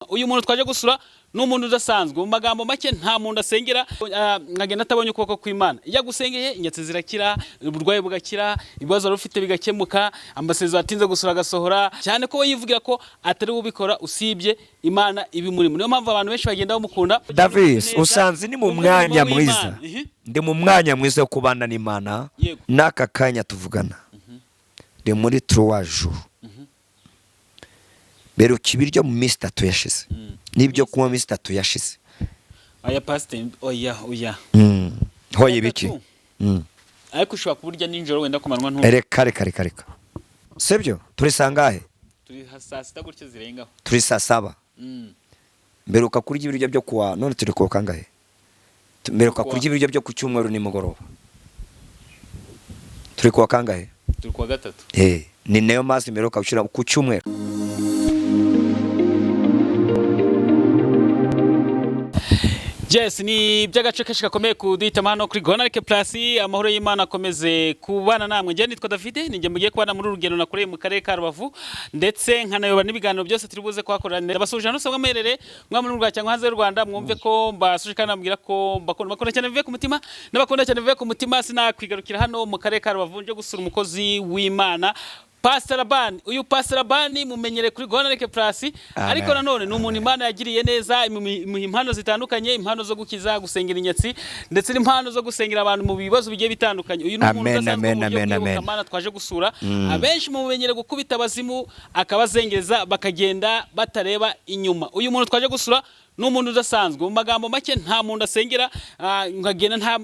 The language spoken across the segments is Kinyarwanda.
Uyu muntu twaje gusura ni umuntu udasanzwe. Mu magambo make, nta muntu asengera nkagenda atabonye ukuboko kw'Imana. Iyo agusengeye, inyatsi zirakira, uburwayi bugakira, ibibazo wari ufite bigakemuka, amasezerano atinze gusura agasohora, cyane ko we yivugira ko atari we ubikora, usibye Imana ibimurimo. Niyo mpamvu abantu benshi bagenda bamukunda. Davis, usanze ni mu mwanya mwiza. Ihi. Ndi mu mwanya mwiza wo kubana n'Imana. N'aka kanya tuvugana ndi muri 3 jours mperuka ibiryo mu minsi 3 yashize, n'ibyo kunywa mu minsi 3 yashize. Aya pasiteri, oya, oya. Hoye biki? Gatatu. Ariko ushobora kuburya nijoro, wenda ku manywa ntu Reka, reka, reka, reka, sibyo? Turi sangahe? Turi saa sita gutyo zirengaho. Turi saa saba. Mperuka kurya ibiryo byo kuwa, none turi kuwa kangahe? Mperuka kurya ibiryo byo ku cyumweru nimugoroba. Turi kuwa kangahe? Turi kuwa gatatu. Eh, ni nayo mazi mperuka gushyira ku cyumweru. Yes, ni iby'agace kenshi gakomeye kuduhitamo hano kuri Gonarike Plus. Amahoro y'Imana akomeze kubana namwe. Njye nitwa David, ninjye mugiye kubana muri uru rugendo nakoreye mu karere ka Rubavu, ndetse nkanayobora n'ibiganiro byose turi buze kuhakorera. Ndabasuhuje hano usabwa muherere mwa muri Rwanda cyangwa hanze y'u Rwanda, mwumve ko mbasuje kandi nababwira ko mbakunda, mbakunda cyane bivuye ku mutima, n'abakunda cyane bivuye ku mutima. Sinakwigarukira hano mu karere ka Rubavu nje gusura umukozi w'Imana Pastor Labani. Uyu Pastor Labani mumenyereye kuri Gonarike Plus, ariko nanone ni umuntu Imana yagiriye neza, imuha impano zitandukanye: impano zo gukiza, gusengera inyatsi, ndetse n'impano zo gusengera abantu mu bibazo bigiye bitandukanye. Uyu ni umuntu Amen, udasanzwe amen, mu buryo amen, amen. bw'iyobokamana twaje gusura. Abenshi mumenyere gukubita abazimu akabazengereza bakagenda batareba inyuma. Uyu muntu twaje gusura ni umuntu udasanzwe. Mu magambo make, nta muntu asengera nkagenda nta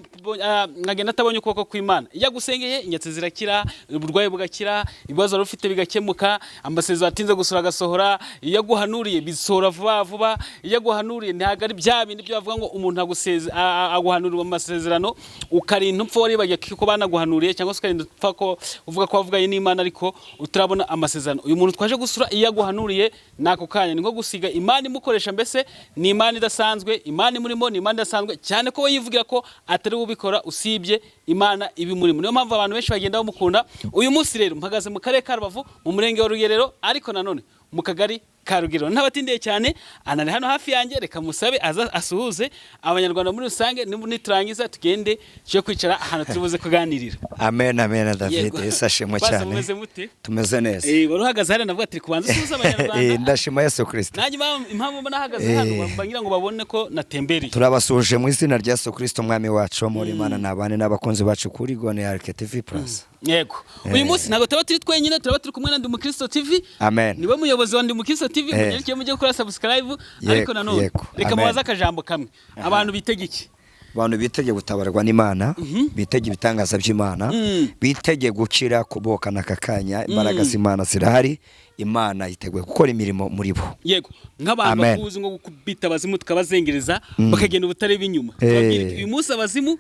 nkagenda atabonye ukuboko kw'Imana. Iyo agusengeye, inyatsi zirakira, uburwayi bugakira, ibibazo wari ufite bigakemuka, amasezerano atinze gusura agasohora. Iyo aguhanuriye, bisohora vuba vuba. Iyo aguhanuriye, ntabwo ari bya bindi byo bavuga ngo umuntu aguhanurira amasezerano ukarinda upfa waribagiwe ko banaguhanuriye, cyangwa se ukarinda upfa ko uvuga ko wavuganye n'Imana ariko utarabona amasezerano. Uyu muntu twaje gusura, iyo aguhanuriye ni ako kanya, ni nko gusiga. Imana imukoresha, mbese ni Imana idasanzwe. Imana imurimo ni Imana idasanzwe, cyane ko we yivugira ko atari we ubikora, usibye Imana ibimurimo. Niyo mpamvu abantu benshi bagenda bamukunda. Uyu munsi rero mpagaze mu karere ka Rubavu, mu murenge wa Rugerero, ariko nanone mu kagari ka Rugerero. Ntabatindiye cyane, anari hano hafi yanjye. Reka musabe aza asuhuze Abanyarwanda muri rusange, niturangiza tugende tujye kwicara ahantu turi buze kuganirira. Amen, amen, David. Yego. Yesu ashimwe Pastor, cyane. mumeze mute? Tumeze neza. Eh, wari uhagaze hariya, navuga ati kubanza usuhuze Abanyarwanda. Ndashima Yesu Kirisito. Nanjye impamvu mbona ahagaze hano, bagira ngo babone ko natembereye. Turabasuhuje mu izina rya Yesu Kirisito umwami wacu. Muri Imana nabane n'abakunzi bacu kuri Gone Arike TV Plus. Yego, uyu munsi ntabwo tuba turi twenyine, turaba turi kumwe na Ndi Umukristo TV. Amen. Niwe muyobozi wa Ndi Umukristo TV. Munyarukiye mujye gukora subscribe. Ariko nanone reka mubaze akajambo kamwe: abantu bitega iki? Abantu bitege gutabarwa n'Imana, bitege ibitangaza by'Imana, bitege gukira, kubokana aka kanya. Imbaraga z'Imana zirahari, Imana yiteguye gukora imirimo muri bo. Yego, nk'abantu Amen. bakuzi ngo gukubita abazimu tukabazengereza bakagenda ubutareba inyuma. Tubabwire iki? Uyu munsi abazimu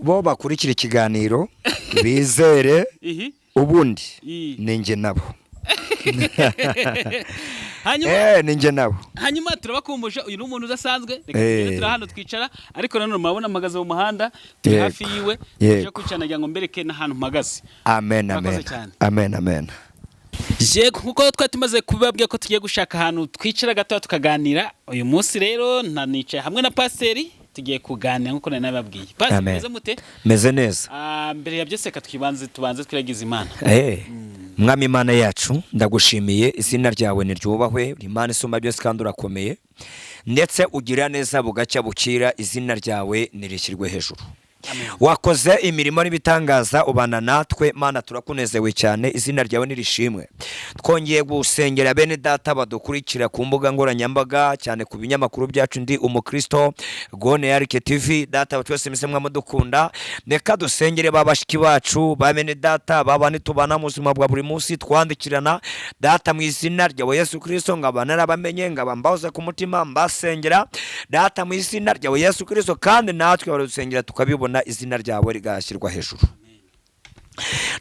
Bo bakurikira ikiganiro bizere. Ihi. Ubundi Ni njye nabo. Hanyuma Ni njye nabo. Hanyuma turabakumbuje, uyu ni umuntu udasanzwe. Reka tugende, turi hano twicara, ariko nanone murabona mpagaze mu muhanda, turi hafi yiwe. Tuje kwicara nagira ngo mbereke n'ahantu mpagaze. Amen. Murakoze Amen. cyane. Amen, amen. Yego, nkuko twari tumaze kubabwira ko tugiye gushaka ahantu twicara gato tukaganira, uyu munsi rero nanicaye hamwe na pasiteri, tugiye kuganira nkuko nari nababwiye. Pasiteri, Amen. meze mute? Meze neza. Ah, mbere ya byose reka twibanze, tubanze twiragize Imana. Mwami Imana yacu, ndagushimiye, izina ryawe niryubahwe. Uri Imana isumba byose kandi urakomeye, ndetse ugira neza bugacya bukira. Izina ryawe nirishyirwe hejuru. Wakoze imirimo n'ibitangaza, ubana natwe. Mana, turakunezewe cyane, izina ryawe nirishimwe. Twongeye gusengera bene data badukurikira ku mbuga nkoranyambaga, cyane ku binyamakuru byacu Ndi Umukristo, Gone Yarike TV. Data wa twese, mise mwamudukunda, reka dusengere ba bashiki bacu, ba bene data, ba bandi tubana mu buzima bwa buri munsi, twandikirana. Data, mu izina ryawe Yesu Kristo, ngaba narabamenye, ngaba mbahoze ku mutima, mbasengera Data mu izina ryawe Yesu Kristo, kandi natwe baradusengera tukabibona, izina ryawe rigashyirwa hejuru.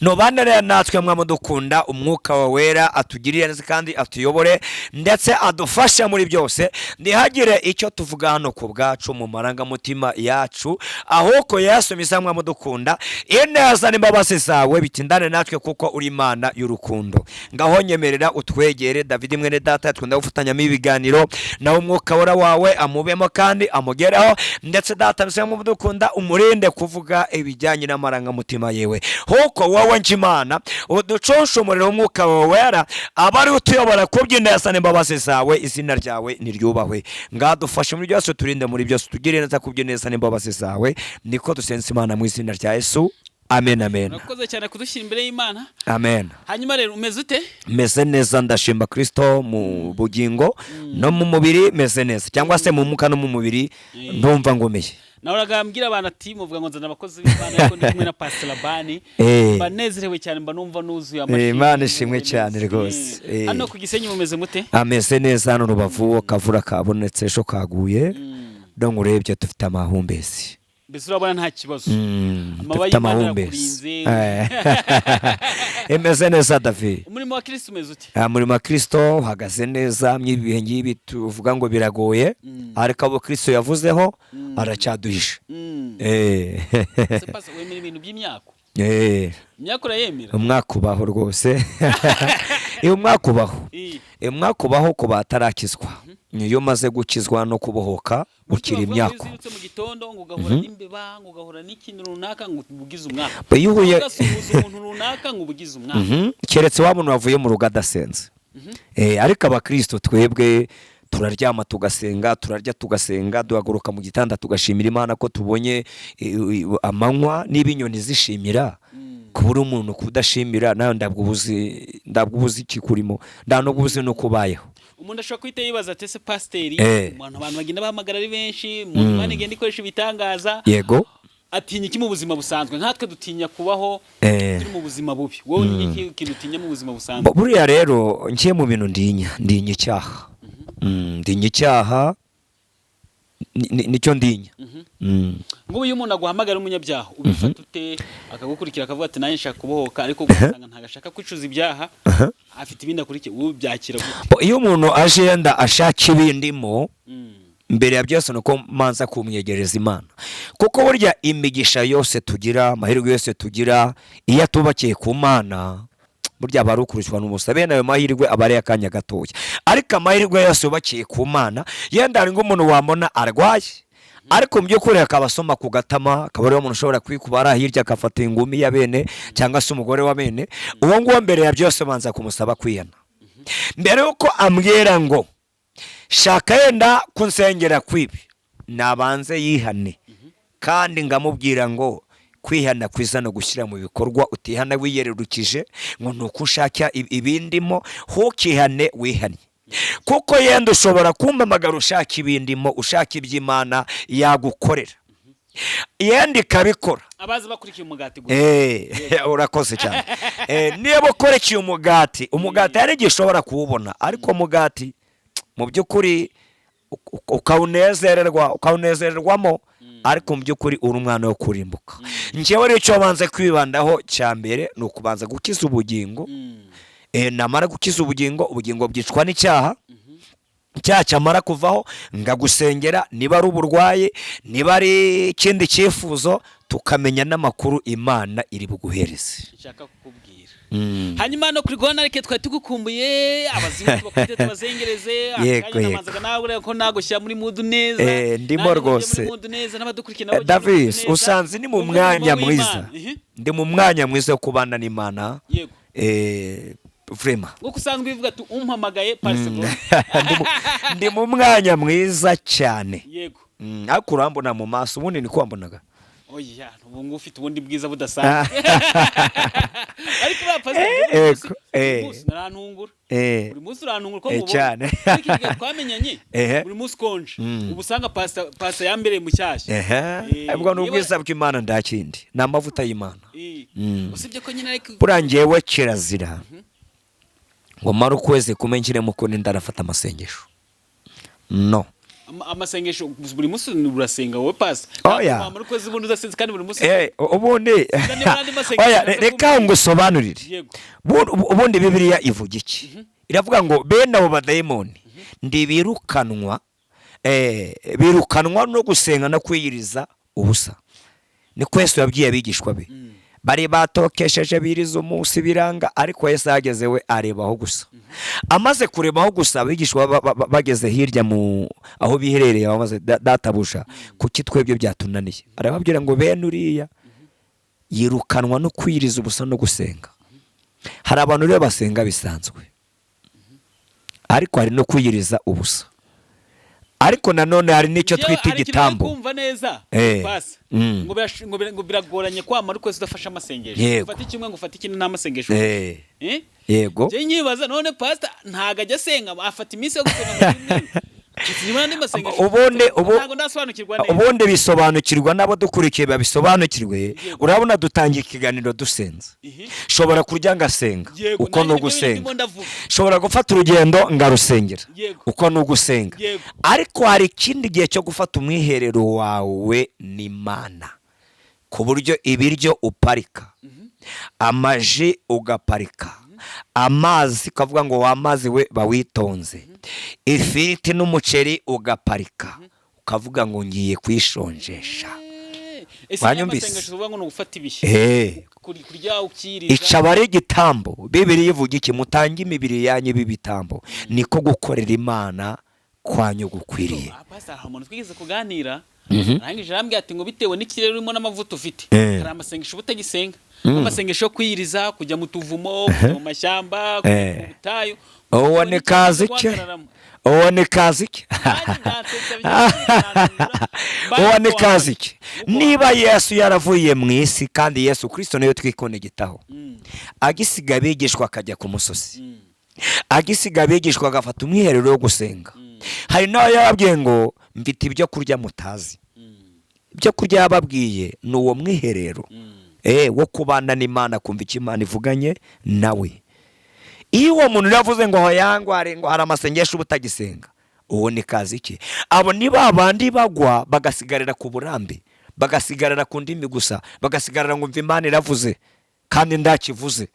Nubane rero natwe mwamudukunda, umwuka wawe wera atugirire neza kandi atuyobore ndetse adufashe muri byose. Ntihagire icyo tuvuga hano ku bwacu mu marangamutima yacu, ahubwo Yesu mwiza mwamudukunda, ineza n'imbabazi zawe bitindane natwe kuko uri Imana y'urukundo. Ngaho nyemerera utwegere David mwene data twenda gufatanyamo ibiganiro, nawe umwuka wera wawe amubemo kandi amugereho, ndetse data mwiza mwamudukunda umurinde kuvuga ibijyanye n'amarangamutima yewe, kuko wowe njimana uducunsha umuriro w'umwuka wawe wera aba ari utuyobora kubyineza n'imbabazi zawe. Izina ryawe niryubahwe. Ngadufashe muri byose, turinde muri byose, tugire neza kubyineza n'imbabazi zawe. Niko dusenze Imana mu izina rya Yesu, amen, amen. Urakoze cyane kudushyira imbere y'Imana. Amen. Hanyuma rero umeze ute? Meze neza, ndashima Kristo mu bugingo no mu mubiri meze neza, cyangwa se mu mwuka no mu mubiri ndumva ngomeye. Nahoraga mbwira abantu ati muvuga ngo nzana abakozi b'Imana, ariko ndi kumwe na Pastor Labani, mba nezerewe cyane, mba numva nuzuye amashimwe. Imana ishimwe cyane rwose. Hano ku Gisenyi mumeze mute? Ameze neza hano Rubavu, akavura kabonetse ejo kaguye, donc urebye dufite amahumbezi. Mbese urabona nta kibazo? Amababa Dufite y'Imana amahumbezi. arakurinze. Imeze neza David. Umurimo wa Kristo umeze ute? Umurimo wa Kristo uhagaze neza. Mw'ibi bihe ngibi tuvuga ngo biragoye, ariko abo Kristo yavuzeho aracyaduhisha. Ese Pastor, wemera ibintu by'imyako? Imyako urayemera? Umwaka ubaho rwose. Iyo umwaka ubaho, umwaka ubaho ku batarakizwa. Iyo umaze gukizwa no kubohoka ukira imyako. Uzindutse mu gitondo ngo ugahura n'imbeba, ngo ugahura n'ikintu runaka, ngo ubugize umwaka. Iyo uhuye ugasuhuza umuntu runaka ngo ubugize umwaka. Keretse wa muntu wavuye mu rugo adasenze. Ariko abakristo twebwe turaryama tugasenga, turarya tugasenga, duhaguruka mu gitanda tugashimira Imana ko tubonye amanywa. Niba inyoni zishimira, kubura umuntu kudashimira nawe ndabwo ubuzi ikikurimo, nta nubwo ubuzi nuko ubayeho. Umuntu ashobora guhita yibaza ati ese pasiteri, abantu bagenda bahamagara ari benshi, umuntu Imana igenda ikoresha ibitangaza, yego, atinya iki mu buzima busanzwe? Nkatwe dutinya kubaho turi mu buzima bubi, wowe ni iki kintu utinya mu buzima busanzwe? Buriya rero ngiye mu bintu ndinya, ndinya icyaha. Ndinya icyaha, nicyo ndinya. Ngubu iyo umuntu aguhamagara umunyabyaha ubifata ute? Akagukurikira akavuga ati nanjye nshaka kubohoka, ariko ugasanga ntabwo ashaka kwicuza ibyaha, afite ibindi akurikiye, wowe byakira gute? Iyo umuntu aje yenda ashaka ibindimo, mbere ya byose ni uko manza kumwegereza Imana, kuko burya imigisha yose tugira, amahirwe yose tugira, iyo atubakiye ku Mana burya aba ari ukurushywa n'ubusa. Bene ayo mahirwe aba ari akanya gatoya, ariko amahirwe yose yubakiye ku Mana, yenda hari nk'umuntu wabona arwaye, ariko mu by'ukuri akaba asoma ku gatama, akaba ariwo muntu ushobora kwikuba ari hirya agafata ingumi ya bene cyangwa se umugore wa bene uwo nguwo. Mbere ya byose banza kumusaba kwihana, mbere y'uko ambwira ngo shaka yenda kunsengera kwibi, nabanze yihane. Kandi ngamubwira ngo kwihana kwiza no gushyira mu bikorwa, utihana wiyererukije ngo ni uko ushaka ibindimo, ntukihane wihannye, kuko yenda ushobora kumpamagara ushaka ibindimo, ushaka iby'Imana yagukorera, yenda ikabikora. Abaza bakurikiye umugati gusa. Urakoze cyane. Niba ukurikiye umugati, umugati hari igihe ushobora kuwubona, ariko umugati mu by'ukuri ukawunezererwa, ukawunezererwamo, ariko mu by'ukuri uri umwana wo kurimbuka. Njyewe rero icyo banze kwibandaho cya mbere ni ukubanza gukiza ubugingo. Namara gukiza ubugingo, ubugingo bwicwa n'icyaha. Icyaha cyamara kuvaho ngagusengera, niba ari uburwayi, niba ari ikindi cyifuzo, tukamenya n'amakuru Imana iri buguhereze. Nshaka kukubwira. Hanyuma no kuri Rwanda reke twari tugukumbuye, abazimu tubakubite tubazengereze. Yego, akanya yego. Namanzaga nawe ureba ko nagushyira muri mood neza. Ndimo Nanjye njye rwose. muri mood neza, n'abadukurikira nabo bajye muri mood Davis neza. usanze ni mu Umurimo mwanya w'Imana. mwiza. Ndi mu mwanya mwiza wo kubana n'Imana. Vraiment. Nk'uko usanzwe ubivuga ati umpamagaye Pastor. Ndi mu mwanya mwiza cyane. Ariko urambona mu maso ubundi niko wambonaga. Oya, ubu ngubu ufite ubundi bwiza budasanzwe, ariko uriya pastor buri munsi, buri munsi narantungura. Buri munsi urantungura uko mubona. Cyane. Ariko igihe twamenyanye, buri munsi ukonje, ubu usanga pastor yambereye mushyashya. Ubwo ni ubwiza bw'Imana, nta kindi, ni amavuta y'Imana. Usibye ko nyine ariko Buriya njyewe kirazira ngo mare ukwezi kumwe nshyiremo ukundi ndarafata amasengesho, no Amasengesho buri munsi urasenga wowe, pasi? Oya. Muri kwezi ubundi udasenze kandi buri munsi. Ubundi Niba andi masengesho oya, naza reka kumva. ngusobanurire. Yego. Ubundi Bibiliya ivuga iki? Iravuga ngo bene abo badayimoni ntibirukanwa, birukanwa no gusenga no kwiyiriza ubusa. Niko Yesu yabwiye abigishwa be. Bari batokesheje, biriza umunsi, biranga, ariko Yesu ahageze we arebaho gusa. Amaze kurebaho gusa, abigishwa bageze hirya mu aho biherereye bamaze: "Databuja, kuki twebwe byatunaniye?" Arababwira ngo bene uriya yirukanwa no kwiyiriza ubusa no gusenga. Hari abantu rero basenga bisanzwe, ariko hari no kwiyiriza ubusa, ariko nanone hari n'icyo Njyewe twita hari ikintu ntari igitambo. kumva neza, pasi. Ngo biragoranye kwamara ukwezi udafashe amasengesho. Ufate kimwe ngo ufate ikindi nta masengesho. Eh? Yego. Njye nyibaza none pastor ntago ajya asenga, afata iminsi yo gusenga mu cyumweru. Niba andi masengesho ntago ndasobanukirwa neza. Ubundi bisobanukirwa n'abo dukurikiye babisobanukirwe. Urabona dutangiye ikiganiro dusenze. Shobora kurya ngasenga. Uko Nanjye ni nibyo ugusenga. ndimo ndavuga. Shobora gufata urugendo ngarusengera. Uko ni ugusenga. Ariko hari ikindi gihe cyo gufata umwiherero wawe n'Imana, ku buryo ibiryo uparika, amaji ugaparika, amazi ukavuga ngo wa mazi we bawitonze, ifiriti n'umuceri ugaparika, ukavuga ngo ngiye kwishonjesha. Ese Wanyumvise? amasengesho uvuga ngo ni ugufata ibihe, kurya ukiriza? Icaba ari igitambo. Bibiliya ivuga iki? Mutange imibiri yanyu b'ibitambo, niko gukorera Imana kwanyu gukwiriye. Ah, pastor, hari umuntu twigeze kuganira, arangije arambwira ati ngo bitewe n'ikirere urimo n'amavuta ufite, hari amasengesho uba utagisenga, amasengesho yo kwiyiriza, kujya mu tuvumo, kujya mu mashyamba, kujya mu butayu. Uwo ni kazi ke. Guhagararamo. Uwo ni kazi ke. Nanjye byansetsa, byansetsa. Uwo ni kazi ke. Niba Yesu yaravuye mu isi, kandi Yesu Kirisito niyo twikonegitaho, agisiga abigishwa akajya ku musozi, agisiga abigishwa agafata umwiherero wo gusenga, hari n'aho yababwiye ngo mfite ibyo kurya mutazi. Ibyo kurya yababwiye ni uwo mwiherero wo kubana n'Imana, kumva icyo Imana ivuganye nawe. Iyo uwo muntu yavuze ngo hoyangware, ngo hari amasengesho uba utagisenga, uwo ni kazi ke. Abo ni ba bandi bagwa bagasigarira ku burambe, bagasigarira ku ndimi gusa, bagasigarira ngo mva Imana iravuze kandi ndakivuze.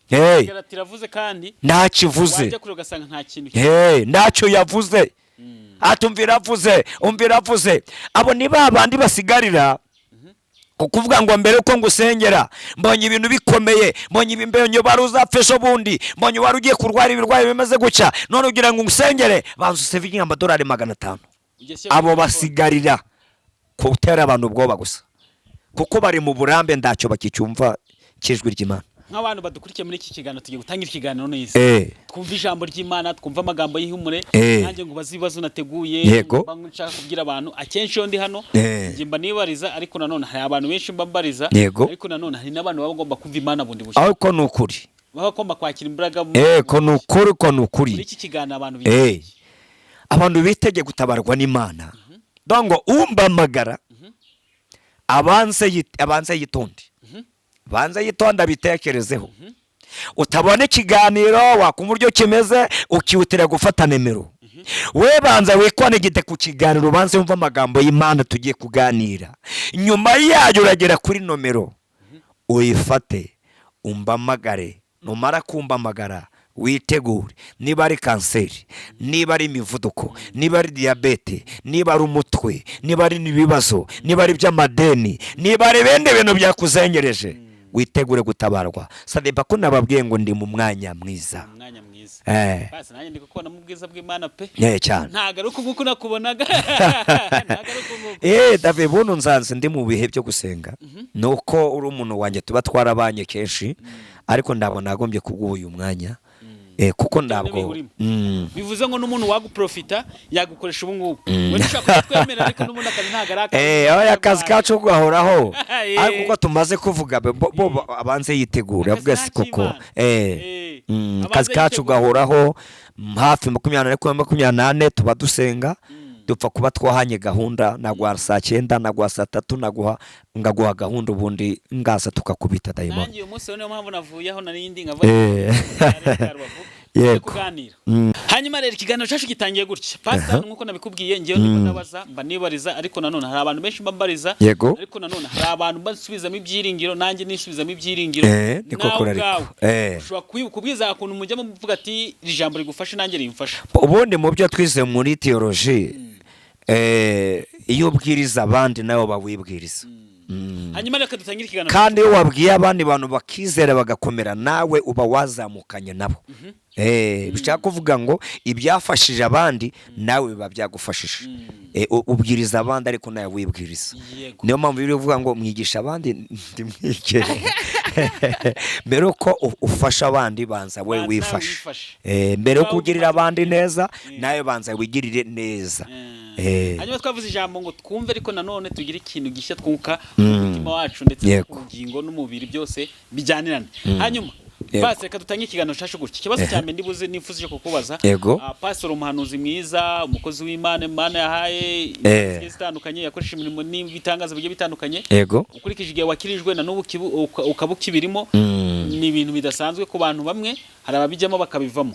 Hey, Iravuze kandi ntakivuze. Wajya kure ugasanga nta kintu. Hey, ntacyo yavuze, atumva iravuze, umva iravuze. Abo ni ba bandi basigarira kukuvuga ngo mbere uko ngusengera mbonye ibintu bikomeye, mbonye ibi, mbonye wari uzapfa ejo bundi, mbonye wari ugiye kurwara ibirwayi bimeze gutya, none ugira ngo ngusengere banza usevinge amadolari 500. Ugeze Abo kuri telefone. basigarira gutera abantu ubwoba gusa, kuko bari mu burambe, ntacyo bakicyumva cy'ijwi ry'Imana. Nk'abantu badukurikiye muri iki kiganiro, tugiye gutangira ikiganiro neza, twumva ijambo ry'Imana, twumva amagambo y'ihumure. Nanjye ngo ubaze ibibazo nateguye. Mba nshaka kubwira abantu akenshi iyo ndi hano, njye mba nibariza, ariko nanone hari abantu benshi mba mbariza. Ariko nanone hari n'abantu baba bagomba kumva Imana bundi bushya, Ariko ni ukuri. baba bagomba kwakira imbaraga Ko ni ukuri, ko ni ukuri. muri iki kiganiro abantu Abantu bitege gutabarwa n'Imana. Donc umpamagara abanze yitonde, banze yitonde, abitekerezeho. Utabona ikiganiro, wakumva uburyo kimeze, ukihutira gufata nimero. We banza wikonegite ku kiganiro, ubanze wumve amagambo y'Imana tugiye kuganira. Nyuma yayo uragera kuri nomero uyifate umpamagare. Numara kumpamagara witegure, niba ari kanseri, niba ari imivuduko, niba ari diyabete, niba ari umutwe, niba ari n'ibibazo, niba ari iby'amadeni, niba ari ibindi bintu byakuzengereje, witegure gutabarwa. Sadeba ko nababwiye ngo ndi mu mwanya mwiza. Umwanya mwiza. Basi nanjye ndi kukubona mu bwiza bw'Imana pe. Cyane. Ntabwo ari uku nguku nakubonaga, ntabwo ari uku nguku. David, buno nsanze ndi mu bihe byo gusenga, nuko uri umuntu wanjye tuba twarabanye kenshi, ariko ndabona nagombye kuguha uyu mwanya, kuko ntabwo n'ibihe urimo. Bivuze ngo n'umuntu waguprofita yagukoresha ubu ngubu, wenda ushobora kutwemerera, ariko n'ubundi akazi ntabwo ari akazi. Oya, akazi kacu gahoraho. Ariko uko tumaze kuvuga, bo abanze yitegure, Akazi avuga si nta koko. cy'Imana. Abanze Akazi kacu yitegure. gahoraho. Hafi 24 kuri 24 tuba dusenga. Dupfa kuba twahanye gahunda, naguha saa 9, naguha saa 3, naguha ngaguha gahunda, ubundi ngaza tukakubita dayimoni. Nanjye uyu munsi rero niyo mpamvu navuye aho nari ndi nkava mu karere ka Rubavu. Yego. Kuganira. Hanyuma rero ikiganiro cyacu gitangiye gutya, Pastor, nkuko nabikubwiye, ngewe ndimo ndabaza, mba nibariza, ariko nanone hari abantu benshi mbambariza. Ariko nanone hari abantu mbasubizamo ibyiringiro, nanjye nisubizamo ibyiringiro. Niko Nawe kuri ariko. ubwawe ushobora kubwiza ukuntu mujya muvuga ati iri jambo rigufashe, nanjye rimfasha. Ubundi mu byo twize muri théologie, iyo ubwiriza abandi nawe bawibwiriza. Hanyuma reka dutangire ikiganiro. Kandi iyo wabwiye abandi bantu bakizera bagakomera, nawe uba wazamukanye nabo. Bishaka kuvuga ngo ibyafashije abandi nawe biba byagufashije. Ubwiriza abandi ariko nawe wibwiriza. Niyo mpamvu biri kuvuga ngo mwigisha abandi ndimwige. Mbere uko ufasha abandi, banza we Banza wifashe. wifashe. Mbere yo Waba kugirira ufata abandi neza, nawe banza wigirire neza. Hanyuma twavuze ijambo ngo twumve, ariko nanone tugire ikintu gishya twunguka mu mutima wacu ndetse no ku ngingo n'umubiri, byose bijyanirane. Hanyuma Pastor, reka dutange ikiganiro cyacu gutya. Ikibazo cya mbere ndibuze nifuje kukubaza. Pastor, umuhanuzi mwiza, umukozi w'Imana, Imana yahaye zigiye zitandukanye, yakoresha imirimo n'ibitangaza bigiye bitandukanye. Ukurikije igihe wakirijwe na n'ubu ukaba ukibirimo, ni ibintu bidasanzwe ku bantu bamwe, hari ababijyamo bakabivamo.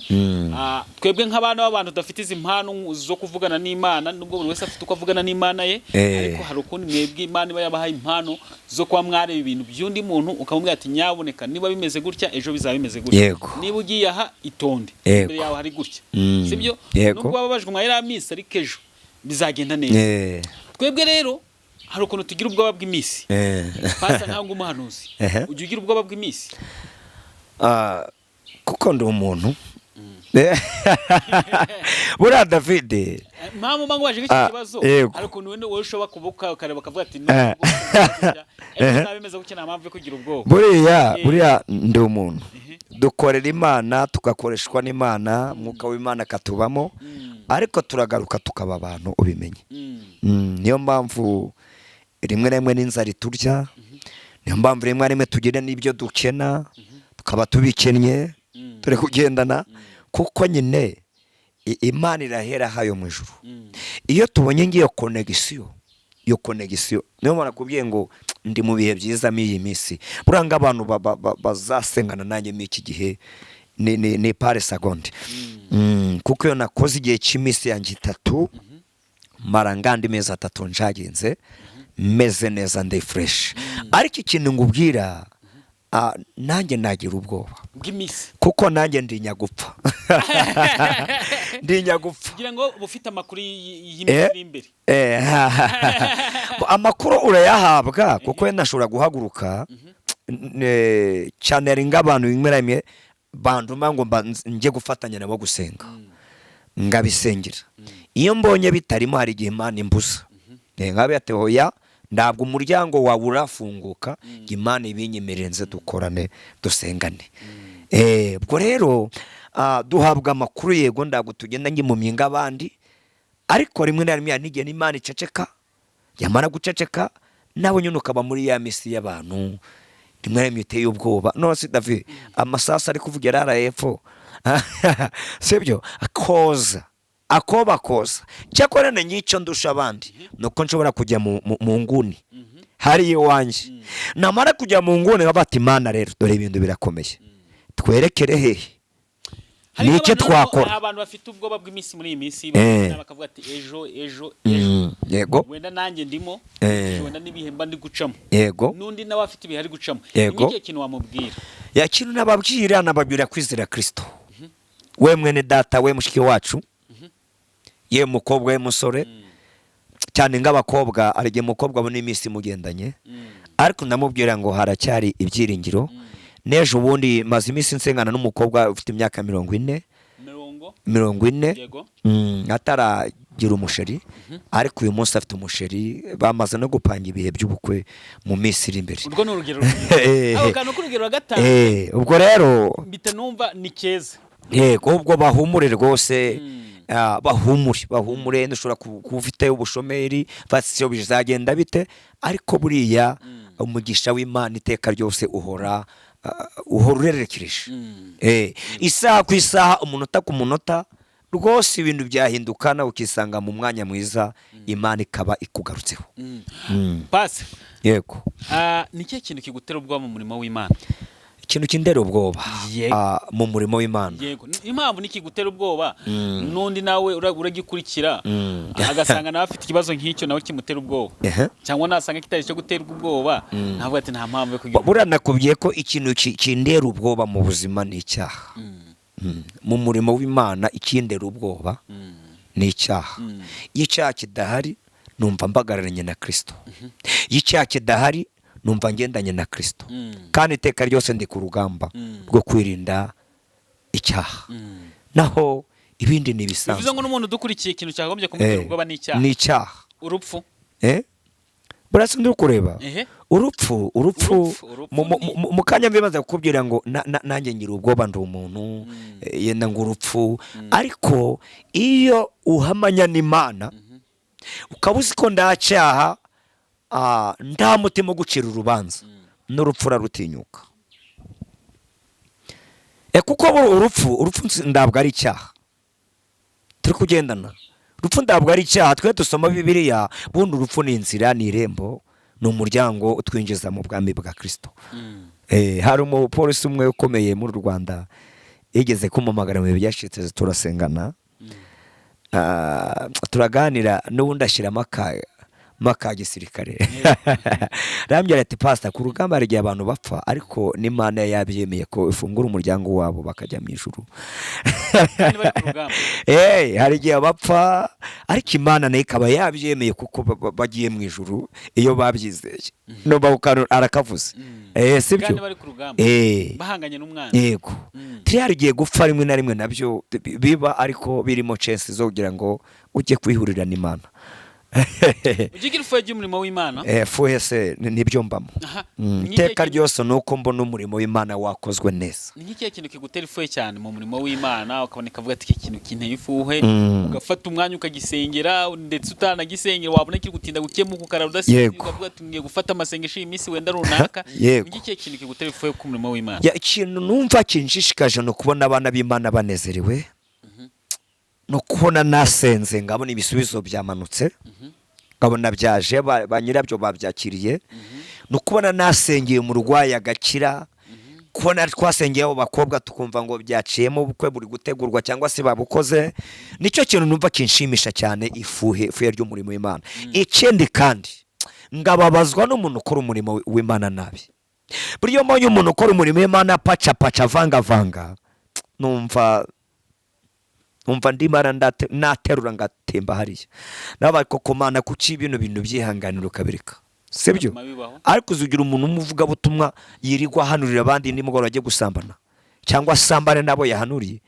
Twebwe nk'abana b'abantu tudafite izi mpano zo kuvugana n'Imana, nubwo buri wese afite uko avugana n'Imana ye, ariko hari ukundi mwebwe Imana iba yabahaye impano zo kuba mwareba ibintu by'undi muntu, ukamubwira ati nyaboneka niba bimeze gutya, ejo bizaba bimeze gutya. Niba ugiye aha, itonde, imbere yawe hari gutya. Sibyo? Yego. Nubwo wababajwe mwa iriya minsi, ariko ejo bizagenda neza. Twebwe rero hari ukuntu tugira ubwoba bw'iminsi. Pastor, nkaho umuhanuzi, ujya ugira ubwoba bw'iminsi? Ah, kuko ndi umuntu buriya, David. Mpamvu mba ngubaje iki kibazo, hari ukuntu wenda wowe ushobora kubuka ukareba ukavuga ati nubwo ejo bizaba bimeze gutya, nta mpamvu yo kugira ubwoba. Buriya buriya ndi umuntu, dukorera Imana, tugakoreshwa n'Imana, Mwuka w'Imana akatubamo, ariko turagaruka tukaba abantu, ubimenye. Niyo mpamvu rimwe na rimwe n'inzara iturya, niyo mpamvu rimwe na rimwe tugira n'ibyo dukena, tukaba tubikennye, turi kugendana, kuko nyine Imana irahera hayo mu ijuru. Iyo tubonye ngiyo connexion, iyo connexion, niyo mpamvu nakubwiye ngo ndi mu bihe byiza muri iyi minsi. Buriya ngo abantu bazasengana nanjye muri iki gihe ni par seconde. Kuko iyo nakoze igihe cy'iminsi yanjye 3, mara ngandi mezi 3 njagenze meze neza, ndi fresh. Ariko ikintu ngubwira, nanjye nagira ubwoba bw'iminsi, kuko nanjye ndi nyagupfa, ndi nyagupfa. Kugira ngo uba ufite amakuru y'iminsi iri imbere. Amakuru urayahabwa, kuko wenda ashobora guhaguruka cyane, hari nk'abantu rimwe na rimwe banduma ngo njye gufatanya nabo gusenga, ngabisengera. Iyo mbonye bitarimo, hari igihe Imana imbuza. Nkabe ati hoya, ntabwo umuryango wawe urafunguka, Imana ibinyemerere nze dukorane, dusengane. Ubwo rero duhabwa amakuru, yego, ntabwo tugenda ngimumye nk'abandi, ariko rimwe na rimwe hari n'igihe n'Imana iceceka, yamara guceceka nawe nyine ukaba muri ya misi y'abantu rimwe na rimwe iteye ubwoba. None se David, amasasu ari kuvugira hariya hepfo, sibyo? Akoza akoba koza. Cyakora na nyicyo ndusha abandi ni uko nshobora kujya mu nguni hariya iwanjye, namara kujya mu nguni nkaba ati Imana rero dore ibintu birakomeye, twerekere hehe? Hari Ni iki abantu twakora? Hari abantu bafite ubwoba bw'iminsi muri iyi minsi, bakavuga ati ejo, ejo, ejo. Yego. Wenda nanjye ndimo, wenda n'ibihe mba ndi gucamo, n'undi nawe afite ibihe ari gucamo. Ni ikihe kintu wamubwira? Ya, kintu nababwira, nababwira kwizera Kristo. We mwene data, we mushiki wacu, ye mukobwa, we musore, cyane nk'abakobwa, hari igihe umukobwa abona iminsi imugendanye, ariko ndamubwira ngo haracyari ibyiringiro n'ejo bundi. Maze iminsi nsengana n'umukobwa ufite imyaka 40. 40? 40. Ataragira umusheri, ariko uyu munsi afite umusheri, bamaze no gupanga ibihe by'ubukwe mu minsi iri imbere. Urwo ni urugero rwiza. Ako kantu k'urugero rwa gatanu, Ubwo rero mpita numva ni keza. Yego, ubwo bahumure rwose, bahumure, bahumure. Ntushobora kuba ufite ubushomeri basiyo bizagenda bite, ariko buriya umugisha w'Imana iteka ryose uhora urerekereje. Isaha ku isaha, umunota ku munota, rwose ibintu byahinduka nawe ukisanga mu mwanya mwiza, Imana ikaba ikugarutseho. Pasi, Yego. ni ikihe kintu kigutera ubwoba mu murimo w'Imana? Ikintu kindera ubwoba Yego. Mu murimo w'Imana. Yego, impamvu nikigutera ubwoba, n'undi nawe uragikurikira agasanga nawe afite ikibazo nk'icyo, nawe kimutera ubwoba, cyangwa nasanga kitari icyo guterwa ubwoba, ntabwo ati nta mpamvu yo kugira. Buriya nakubwiye ko ikintu kindera ubwoba mu buzima ni icyaha. Mu murimo w'Imana ikindera ubwoba ni icyaha. Iyo icyaha kidahari numva mbagararanye na Kristo. Iyo icyaha kidahari numva ngendanye na Kristo. Kandi iteka ryose ndi ku rugamba rwo kwirinda icyaha. Naho ibindi ni Bivuze ibisanzwe. ngo n'umuntu udukurikiye, ikintu cyagombye kumutera ubwoba ni icyaha. Ni icyaha. Urupfu? Buriya si ndi kureba urupfu, urupfu. Urupfu Mu kanya mbimaze kukubwira ngo nanjye ngira ubwoba, ndi umuntu, yenda ngo urupfu, ariko iyo uhamanya n'Imana ukaba uzi ko nta cyaha, nta mutima ugucira urubanza, n'urupfu urarutinyuka. Kuko urupfu ntabwo ari icyaha. Turi kugendana, urupfu ntabwo ari icyaha. Twe dusoma Bibiliya, bundi urupfu ni inzira, ni irembo, ni umuryango utwinjiza mu bwami bwa Kirisito. Hari umupolisi umwe ukomeye muri Rwanda yigeze kumpamagara mu bihe byashize, turasengana, turaganira, n'ubundi ashyiramo aka gisirikare, arambwira ati: "Pasita, ku rugamba hari igihe abantu bapfa, ariko n'Imana yabyemeye ko ifungura umuryango wabo bakajya mu ijuru." Kandi bari ku rugamba. Hari igihe bapfa, ariko Imana nayo ikaba yabyemeye kuko bagiye mu ijuru iyo babyizeye. Numva ako kantu arakavuze. Sibyo? Kandi bari ku rugamba, bahanganye n'umwana. Yego. Turiya hari igihe gupfa rimwe na rimwe nabyo biba, ariko birimo chance zo kugira ngo ujye kwihurira n'Imana. Ujya ugira ifuhe ry'umurimo w'Imana? Fuhe se nibyo mbamo. Aha. Ni ikihe Iteka ryose ni uko mbona umurimo w'Imana wakozwe neza. Ni nk'ikihe kintu kigutera ifuhe cyane mu murimo w'Imana, ukaboneka ukavuga ati: "Iki kintu kinteye ifuhe," ugafata umwanya ukagisengera, ndetse utanagisengera wabona kiri gutinda gukemuka ukarara udasinzira, ukavuga ati: "Ngiye gufata amasengesho iyi minsi wenda runaka"? Yego. Ni nk'ikihe kintu kigutera ifuhe ku murimo w'Imana? Ya, ikintu numva kinshishikaje ni ukubona abana b'Imana banezerewe, ni ukubona nasenze ngabona ibisubizo byamanutse, nkabona byaje, ba nyirabyo babyakiriye, ni ukubona nasengeye umurwayi agakira, kubona twasengeye abo bakobwa tukumva ngo byaciyemo, ubukwe buri gutegurwa cyangwa se babukoze. Nicyo kintu numva kinshimisha cyane, ifuhe ry'umurimo w'Imana. Ikindi kandi, ngababazwa n'umuntu ukora umurimo w'Imana nabi. Buriya mbonye umuntu ukora umurimo w'Imana paca paca, avangavanga, numva ndimara naterura ngatemba hariya. Nawe koko Mana, kuki bino bintu byihanganira ukabireka? Sibyo? Bituma bibaho. Ariko uzugira umuntu w'umuvugabutumwa yirirwa ahanurira abandi, nimugoroba ajye gusambana cyangwa asambane n'abo yahanuriye.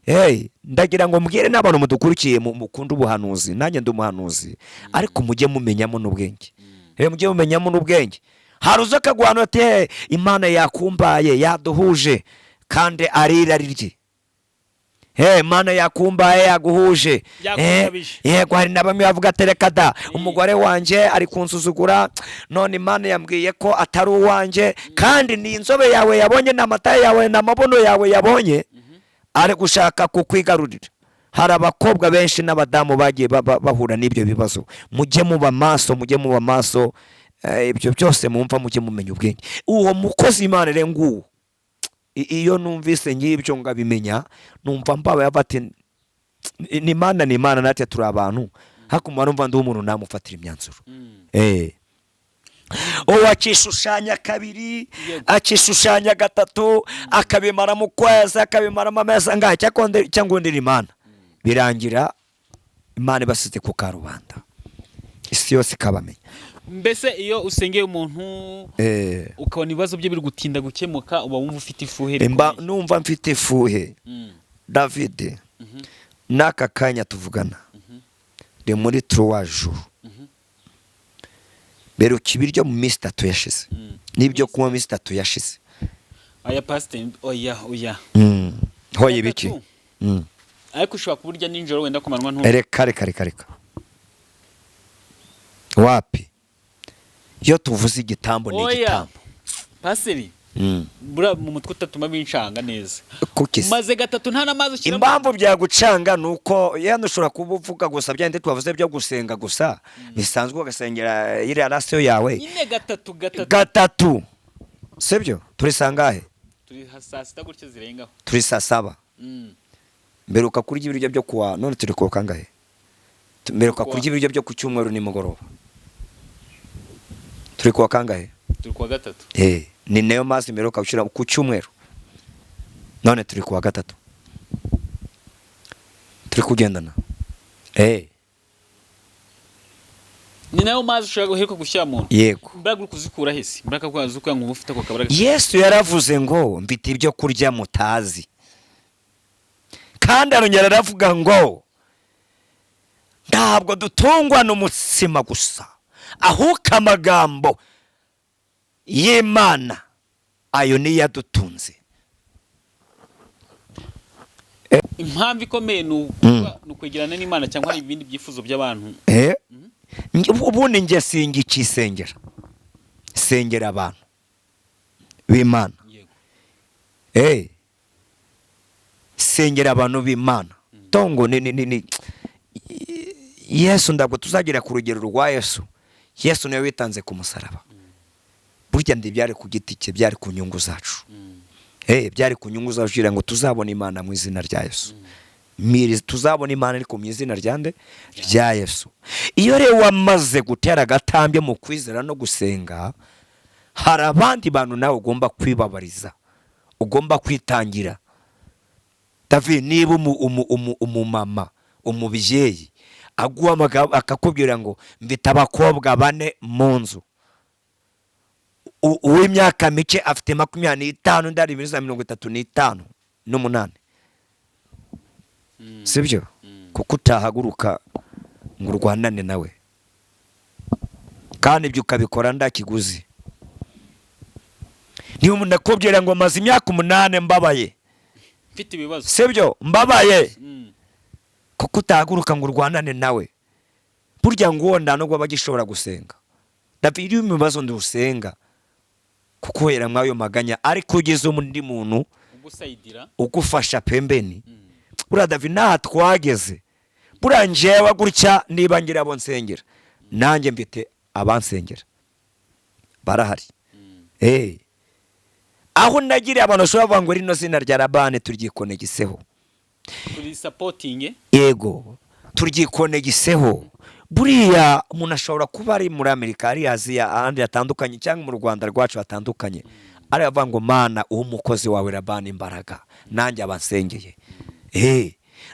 Hey, ndagira ngo mbwire n'abantu mudukurikiye, mukunda ubuhanuzi, nanjye ndi umuhanuzi, ariko mujye mumenyamo n'ubwenge. Hey, mujye mumenyamo n'ubwenge. Hari uza akaguhanura ati: "Hey, Imana yakumbaye, yaduhuje," kandi ari irari rye. Hey, Imana yakumbaye, yaguhuje. Yakugabije. Yego, hari na bamwe bavuga ati: "Reka da, umugore wanjye ari kunsuzugura, none Imana yambwiye ko atari uwanjye," kandi ni inzobe yawe yabonye, ni amata yawe, ni amabono yawe yabonye, ari gushaka kukwigarurira. Hari abakobwa benshi n'abadamu bagiye bahura n'ibyo bibazo. Mujye muba maso, mujye muba maso. Ibyo byose mumva, mujye mumenya ubwenge. Uwo mukozi Imana rero nguwo, iyo numvise nk'ibyo ngabimenya, numva mbabaye, ati: "Ni Imana, ni Imana, natwe turi abantu." Hakumva numva ndi umuntu namufatira imyanzuro. Uwo akishushanya kabiri, akishushanya gatatu, akabimara mu kwezi, akabimaramo amezi angahe, cyangwa undi Imana birangira Imana ibasize ku karubanda, isi yose ikabamenya. Mbese iyo usengeye umuntu ukabona ibibazo bye biri gutinda gukemuka, uba wumva ufite ifuhe Mba rikomeye? numva mfite ifuhe. David, n'aka kanya tuvugana ni muri 3 jours beruka ibiryo mu minsi 3 yashize, n'ibyo kunywa mu minsi 3 yashize. Oya pasiteri, oya, oya. Hoye biki? Gatatu. Ariko ushobora kuburya nijoro, wenda ku manywa ntu Reka, reka, reka, reka, wapi. Iyo tuvuze igitambo ni Oya. igitambo. Pasiteri, buriya mu mutwe utatuma binshanga neza. Kuki se? Umaze gatatu nta n'amazi ushyiramo. Impamvu byagucanga ni uko yenda ushobora kuba uvuga gusa bya bindi twavuze byo gusenga gusa bisanzwe, ugasengera iriya ration yawe. Nyine gatatu, gatatu. Gatatu, sibyo? Turi sangahe? Turi saa sita gutyo zirengaho. Turi saa saba. Mperuka kurya ibiryo byo kuwa, none turi kuwa kangahe? Mperuka kurya ibiryo byo ku cyumweru nimugoroba. Turi kuwa kangahe? Turi kuwa gatatu. Ni nayo mazi mperuka gushyira ku cyumweru, none turi kuwa gatatu. Turi kugendana. Ni nayo mazi ushobora guheruka gushyira mu nda? Yego. Imbaraga uri kuzikura hese? Imbaraga kuzikura ngo uba ufite ako kabaraga? Yesu yaravuze ngo mfite ibyo kurya mutazi, kandi arongera aravuga ngo ntabwo dutungwa n'umutsima gusa, ahubwo amagambo y'Imana ayo niyo adutunze. Impamvu ikomeye ni ukwegerana n'Imana, cyangwa hari ibindi byifuzo by'abantu? Ubundi njye singicisengera, sengera abantu b'Imana. Sengera abantu b'Imana tongo ni Yesu. Ntabwo tuzagera ku rugero rwa Yesu. Yesu niwe witanze ku musaraba. Burya byari ku giti cye, byari ku nyungu zacu. Byari ku nyungu zacu kugira ngo tuzabone Imana mu izina rya Yesu. Miri tuzabona Imana, ariko mu izina rya nde? Rya Yesu. Iyo rero wamaze gutera agatambwe mu kwizera no gusenga, hari abandi bantu nawe ugomba kwibabariza, ugomba kwitangira. David, niba umumama, umubyeyi aguhamagara akakubwira ngo mfite abakobwa bane mu nzu, uw'imyaka mike afite 25, undi ari muri za 38, sibyo? Kuko utahaguruka ngo urwanane nawe, kandi ibyo ukabikora nda kiguzi. Niba umuntu akubwira ngo maze imyaka 8 mbabaye, mfite ibibazo, sibyo, mbabaye, kuko utahaguruka ngo urwanane nawe? Burya ngo uwo nta nubwo aba agishobora gusenga. David, iyo mu bibazo ndusenga kuko uhera mw'ayo maganya, ariko ugeze undi muntu ugusayidira, ugufasha pembeni. Buriya David, ntaha twageze, buriya njyewe gutya niba ngira abo nsengera, nanjye mfite abansengera barahari. Aho nagiriye abantu bashobora kuvuga ngo rino zina rya Labani turyikonegiseho, turi supporting. Yego, turyikonegiseho. Buriya umuntu ashobora kuba ari muri Amerika, ari Aziya, ahandi hatandukanye, cyangwa mu Rwanda rwacu hatandukanye, ari avuga ngo Mana, uha umukozi wawe Labani imbaraga, nanjye abansengeye.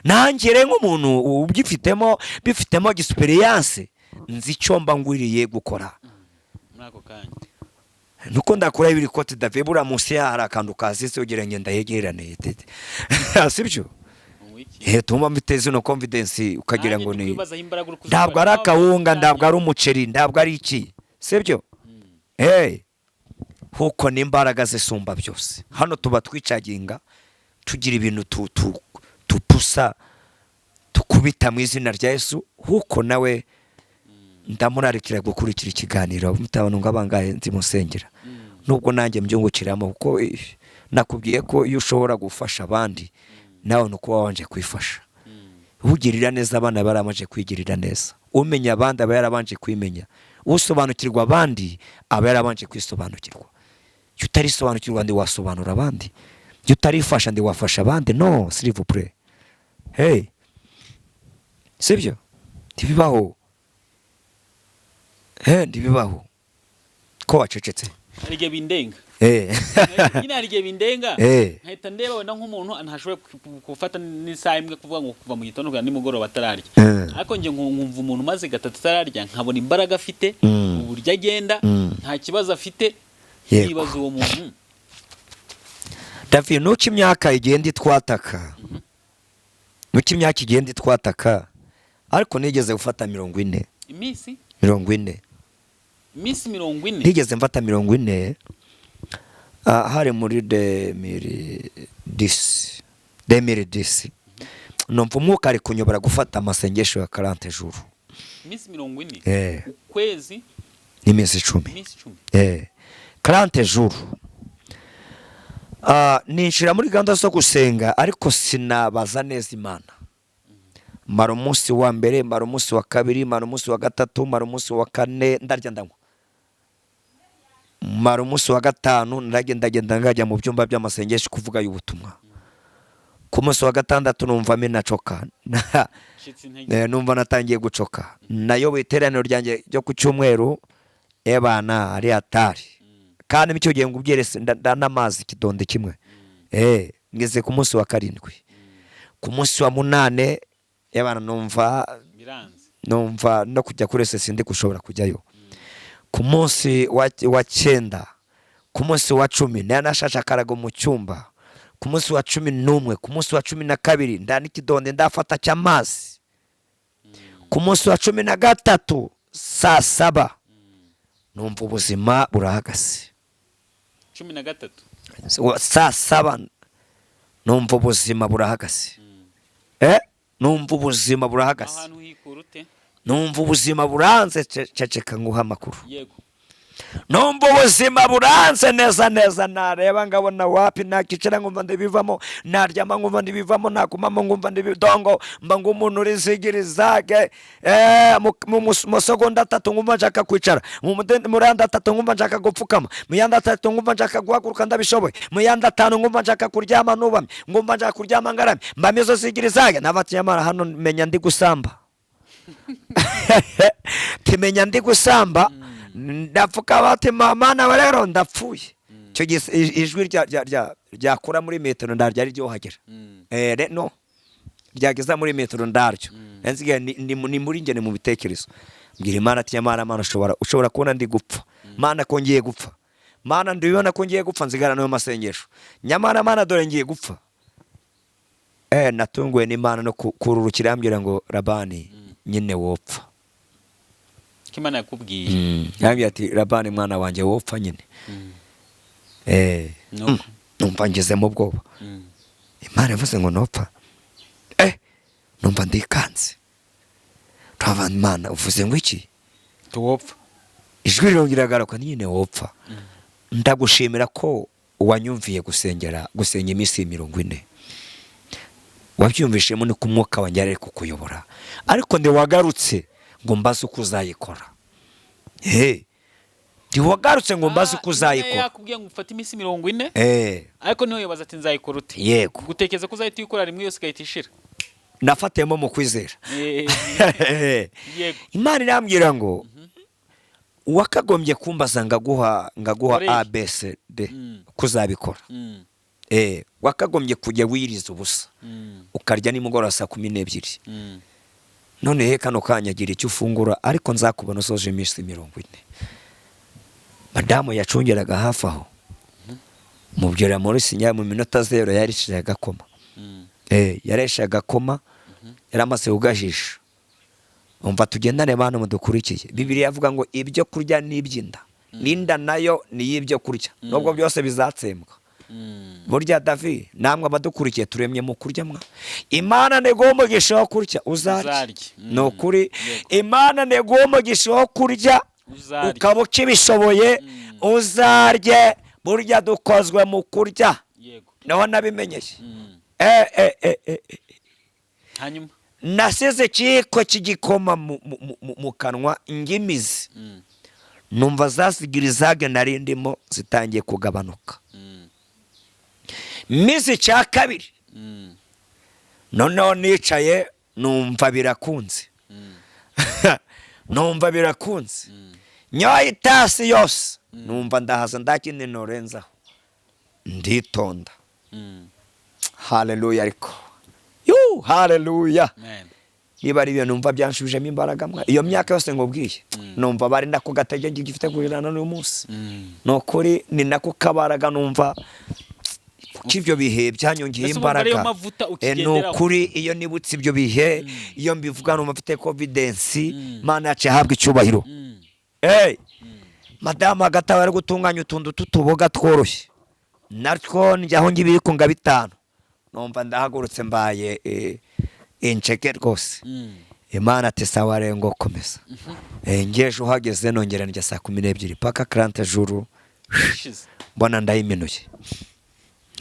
Nanjye rero nk'umuntu ubyifitemo, bifitemo experience, nzi icyo mba ngwiriye gukora muri ako kanya. Nuko ndakora ibiri kote. David, buriya munsi yaho hari akantu kazitse ugira ngo ndayegerane, sibyo? Wiki. Tumba mfite zino confidence ukagira Nanjye ngo ndi ni kwibaza aho imbaraga uri kuzikura. Ntabwo ari akawunga, ntabwo ari umuceri, ntabwo ari iki, sibyo? Hey, huko ni imbaraga zisumba byose. Hano tuba twicaginga, tugira ibintu tupusa, tukubita mu izina rya Yesu. Huko nawe ndamurarikira gukurikira ikiganiro, mutabona ngo abangahe nzimusengera, nubwo nanjye mbyungukiramo, kuko nakubwiye ko iyo ushobora gufasha abandi, nawe ni uko wabanje kwifasha. Ugirira neza abana aba yarabanje kwigirira neza, umenya abandi aba yarabanje kwimenya, usobanukirwa abandi aba yarabanje kwisobanukirwa. Iyo utarisobanukirwa ndi wasobanura abandi, iyo utarifasha ndi wafasha abandi? No, s'il vous plaît. Hey, sibyo? Ntibibaho. Ntibibaho ko wacecetse. Hari igihe bindenga. Nyine hari igihe bindenga, nkahita ndeba wenda nk'umuntu ntashobora gufata n'isaha imwe, kuvuga ngo kuva mu gitondo kugera nimugoroba atararya, ariko njye nkumva umuntu umaze gatatu atararya, nkabona imbaraga afite, uburyo agenda, nta kibazo afite, nkibaza uwo muntu. David, nuko imyaka igenda itwataka, nuko imyaka igenda itwataka, ariko nigeze gufata 40. Iminsi? 40. Iminsi 40? Nigeze mfata 40, hari muri 2010, 2010. Numva umwuka ari kunyobora gufata amasengesho ya 40 jours. Iminsi 40? Ukwezi? N'iminsi 10. Iminsi 10. 40 jours. Ninjira muri gahunda zo gusenga, ariko sinabaza neza Imana. Mara umunsi wa mbere, mara umunsi wa kabiri, mara umunsi wa gatatu, mara umunsi wa kane, ndarya ndanywa. Mara umunsi wa gatanu naragendagenda ngajya mu byumba by'amasengesho kuvuga y'ubutumwa. Ku munsi wa gatandatu numva minacoka. Shitsi intege. Numva natangiye gucoka. Nayoboye iteraniro ryanjye ryo ku cyumweru, ebana ari hatari. Kandi icyo gihe ngubwire ndanamazi ikidonde kimwe. Ngeze ku munsi wa karindwi. Ku munsi wa munane ebana numva Biranze. numva no kujya kuri sesi ndi gushobora kujyayo. Ku munsi wa cyenda, ku munsi wa 10 nari nashashe akarago mu cyumba. Ku munsi wa 11, ku munsi wa 12 nda n'ikidonde ndafata cy'amazi. Ku munsi wa 13 saa 7 numva ubuzima burahagaze. 13. Saa 7 numva ubuzima burahagaze. Numva ubuzima burahagaze. Ahantu hikura ute? Numva ubuzima buranze. Ceceka nguha amakuru. Yego. Numva ubuzima buranze neza neza, nareba ngabona wapi, nakicara nkumva ndibivamo, naryama nkumva ndibivamo, nagumamo nkumva ndibidongo, mba ng'umuntu urizigirizage. Mu masegonda atatu nkumva nshaka kwicara, mu yandi atatu nkumva nshaka gupfukama, mu yandi atatu nkumva nshaka guhaguruka ndabishoboye, mu yandi atanu nkumva nshaka kuryama nubamye, nkumva nshaka kuryama ngaramye, mba mizo zigirizage. Nabati nyamara hano menya ndi gusamba. Timenya ndi gusamba, ndapfuka bati mama nawe rero ndapfuye. Icyo gihe ijwi ryakura muri metero ndaryo ari ryo hagera. No ryageza muri metero ndaryo. Nsigaye ni muri njye, ni mu bitekerezo. Mbwira Imana ati nyamara Mana ushobora kubona ndi gupfa. Mana ko ngiye gupfa. Mana ndibona ko ngiye gupfa, nzigara no masengesho. Nyamara Mana dore ngiye gupfa. Natunguwe n'Imana no kururukira ambwira ngo Labani nyine wopfa. Imana yakubwiye. Yambwiye ati Labani mwana wanjye wopfa nyine. Numva ngezemo ubwoba. Imana yavuze ngo nopfa. Numva ndikanze. Ndumva Imana uvuze ngo iki? Tuwopfa. Ijwi rirongera rigaruka nyine wopfa. Ndagushimira ko wanyumviye gusenga iminsi 40. Wabyumvishemo ni ku mwuka wanjye ari kukuyobora. Ariko ntiwagarutse ngo mbaze uko uzayikora. Ntiwagarutse ngo mbaze uko uzayikora. Yakubwiye ngo ufate iminsi 40. Ariko niho yabaza ati nzayikora ute? Yego. Gutekereza ko uzahita uyikora rimwe yose igahita ishira. Nafatiyemo mu kwizera. Yego. Imana irambwira ngo wakagombye kumbaza ngaguha A B C D kuzabikora. Wakagombye kujya wiriza ubusa. Ukarya nimugoroba saa 12. None he kano kanya gira icyo ufungura, ariko nzakubona usoje iminsi 40. Madamu yacungeraga hafi aho. Mubwira muri sinya mu minota 0 yarishije agakoma. Yarishe agakoma, yaramaze kugajisha. Umva tugendane bantu mudukurikiye. Bibiliya yavuga ngo ibyo kurya ni iby'inda. N'inda nayo ni y'ibyo kurya. Nubwo byose bizatsembwa. Burya David namwe abadukurikiye turemye mu kurya mwa. Imana ntiguha umugisha wo kurya uzarya. Ni ukuri Imana ntiguha umugisha wo kurya ukaba ukibishoboye uzarye. Burya dukozwe mu kurya. Naho nabimenyeye. Hanyuma nasize ikiyiko cy'igikoma mu kanwa ngimizi. Numva zasigirizage nari ndimo zitangiye kugabanuka. Mizi cya kabiri. Noneho nicaye numva birakunze. Numva birakunze. Nyoye itasi yose. Numva ndahaza ndakindi norenzaho. Nditonda. Haleluya ariko. Haleluya. Niba ari ibyo numva byanshubijemo imbaraga mwa. Iyo myaka yose ngubwiye. Numva bari nako gatege ngifite kurirana n'uyu munsi. Nokuri ni nako kabaraga numva ibyo bihe byanyongeye imbaraga. Nukuri iyo nibutse ibyo bihe, iyo mbivuga numva mfite confidence, Imana yacu yahabwa icyubahiro. Madamu hagati aho ari gutunganya utuntu tutuboga tworoshye. Natwo njyaho ngibiko nga 5. Numva ndahagurutse mbaye inceke rwose. Imana ati sawa rero ngo komeza. Ngeje uhageze nongera njya saa 12 paka 40 jours. Mbona ndayiminuye.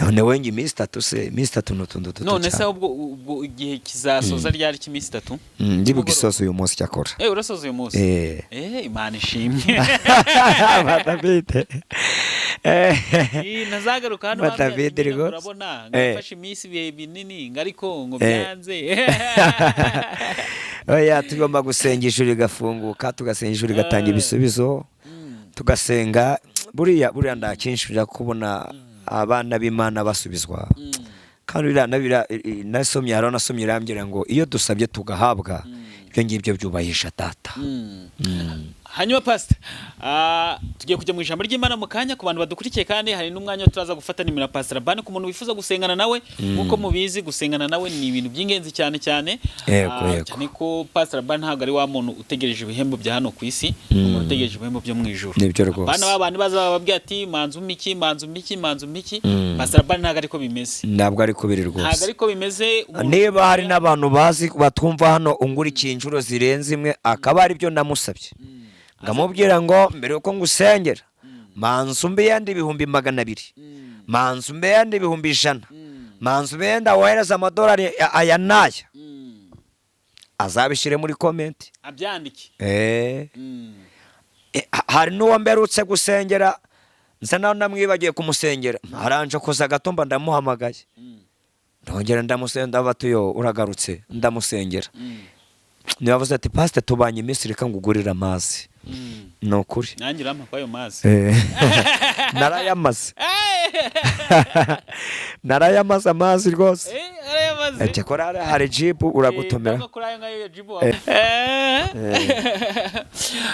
None wenga iminsi 3 se, iminsi 3 n'utundi duto. None se ubwo igihe kizasoza ryari cy'iminsi 3? Ndi bugisoza uyu munsi cyakora. Urasoza uyu munsi? Imana ishimwe. Badafite. Ntazagaruka hano Badafite rwose. Urabona ngafashe iminsi ibihe binini ngariko ngo byanze. Oya, tugomba gusenga ijuru rigafunguka, tugasenga ijuru rigatanga ibisubizo, tugasenga buriya nta kinshi ujya kubona abana b'Imana basubizwa. Kandi buriya nasomye, hari nasomye irambwira ngo iyo dusabye tugahabwa, ibyo ngibyo byubahisha Data. Hanyuma Pastor, tugiye kujya mu ijambo ry'Imana mu kanya ku bantu badukurikiye, kandi hari n'umwanya turaza gufata nimero ya Pastor Labani ku muntu wifuza gusengana nawe. Nk'uko mubizi, gusengana nawe ni ibintu by'ingenzi cyane cyane. Yego. Cyane ko Pastor Labani ntabwo ari wa muntu utegereje ibihembo bya hano ku isi, umuntu utegereje ibihembo byo mu ijuru. Nibyo rwose. Abana b'abantu baza bababwira ati manzu umiki, manzu umiki, manzu umiki. Pastor Labani ntabwo ariko bimeze. Ntabwo ariko biri rwose. Ntabwo ariko bimeze. Niba hari n'abantu bazi batwumva hano ungurikiye inshuro zirenze imwe, akaba ari byo namusabye, ngamubwira ngo mbere yuko ngusengera manzu mbe yandi 200,000, manzu mbe yandi 100,000, manzu mbe yenda wohereza amadolari aya n'aya, azabishyire muri comment abyandike. Hari n'uwo mberutse gusengera nsa naho namwibagiye kumusengera, aranje koza gato mba ndamuhamagaye, ndongera ndamusengera, ndabatuyo uragarutse, ndamusengera. Nibavuze ati pastor tubanye iminsi, reka ngugurire amazi. Ni ukuri. Nanjye urampa kwayo mazi. Narayamaze. Narayamaze amazi rwose. Arayamaze. Cyakora hari jibu uragutomera.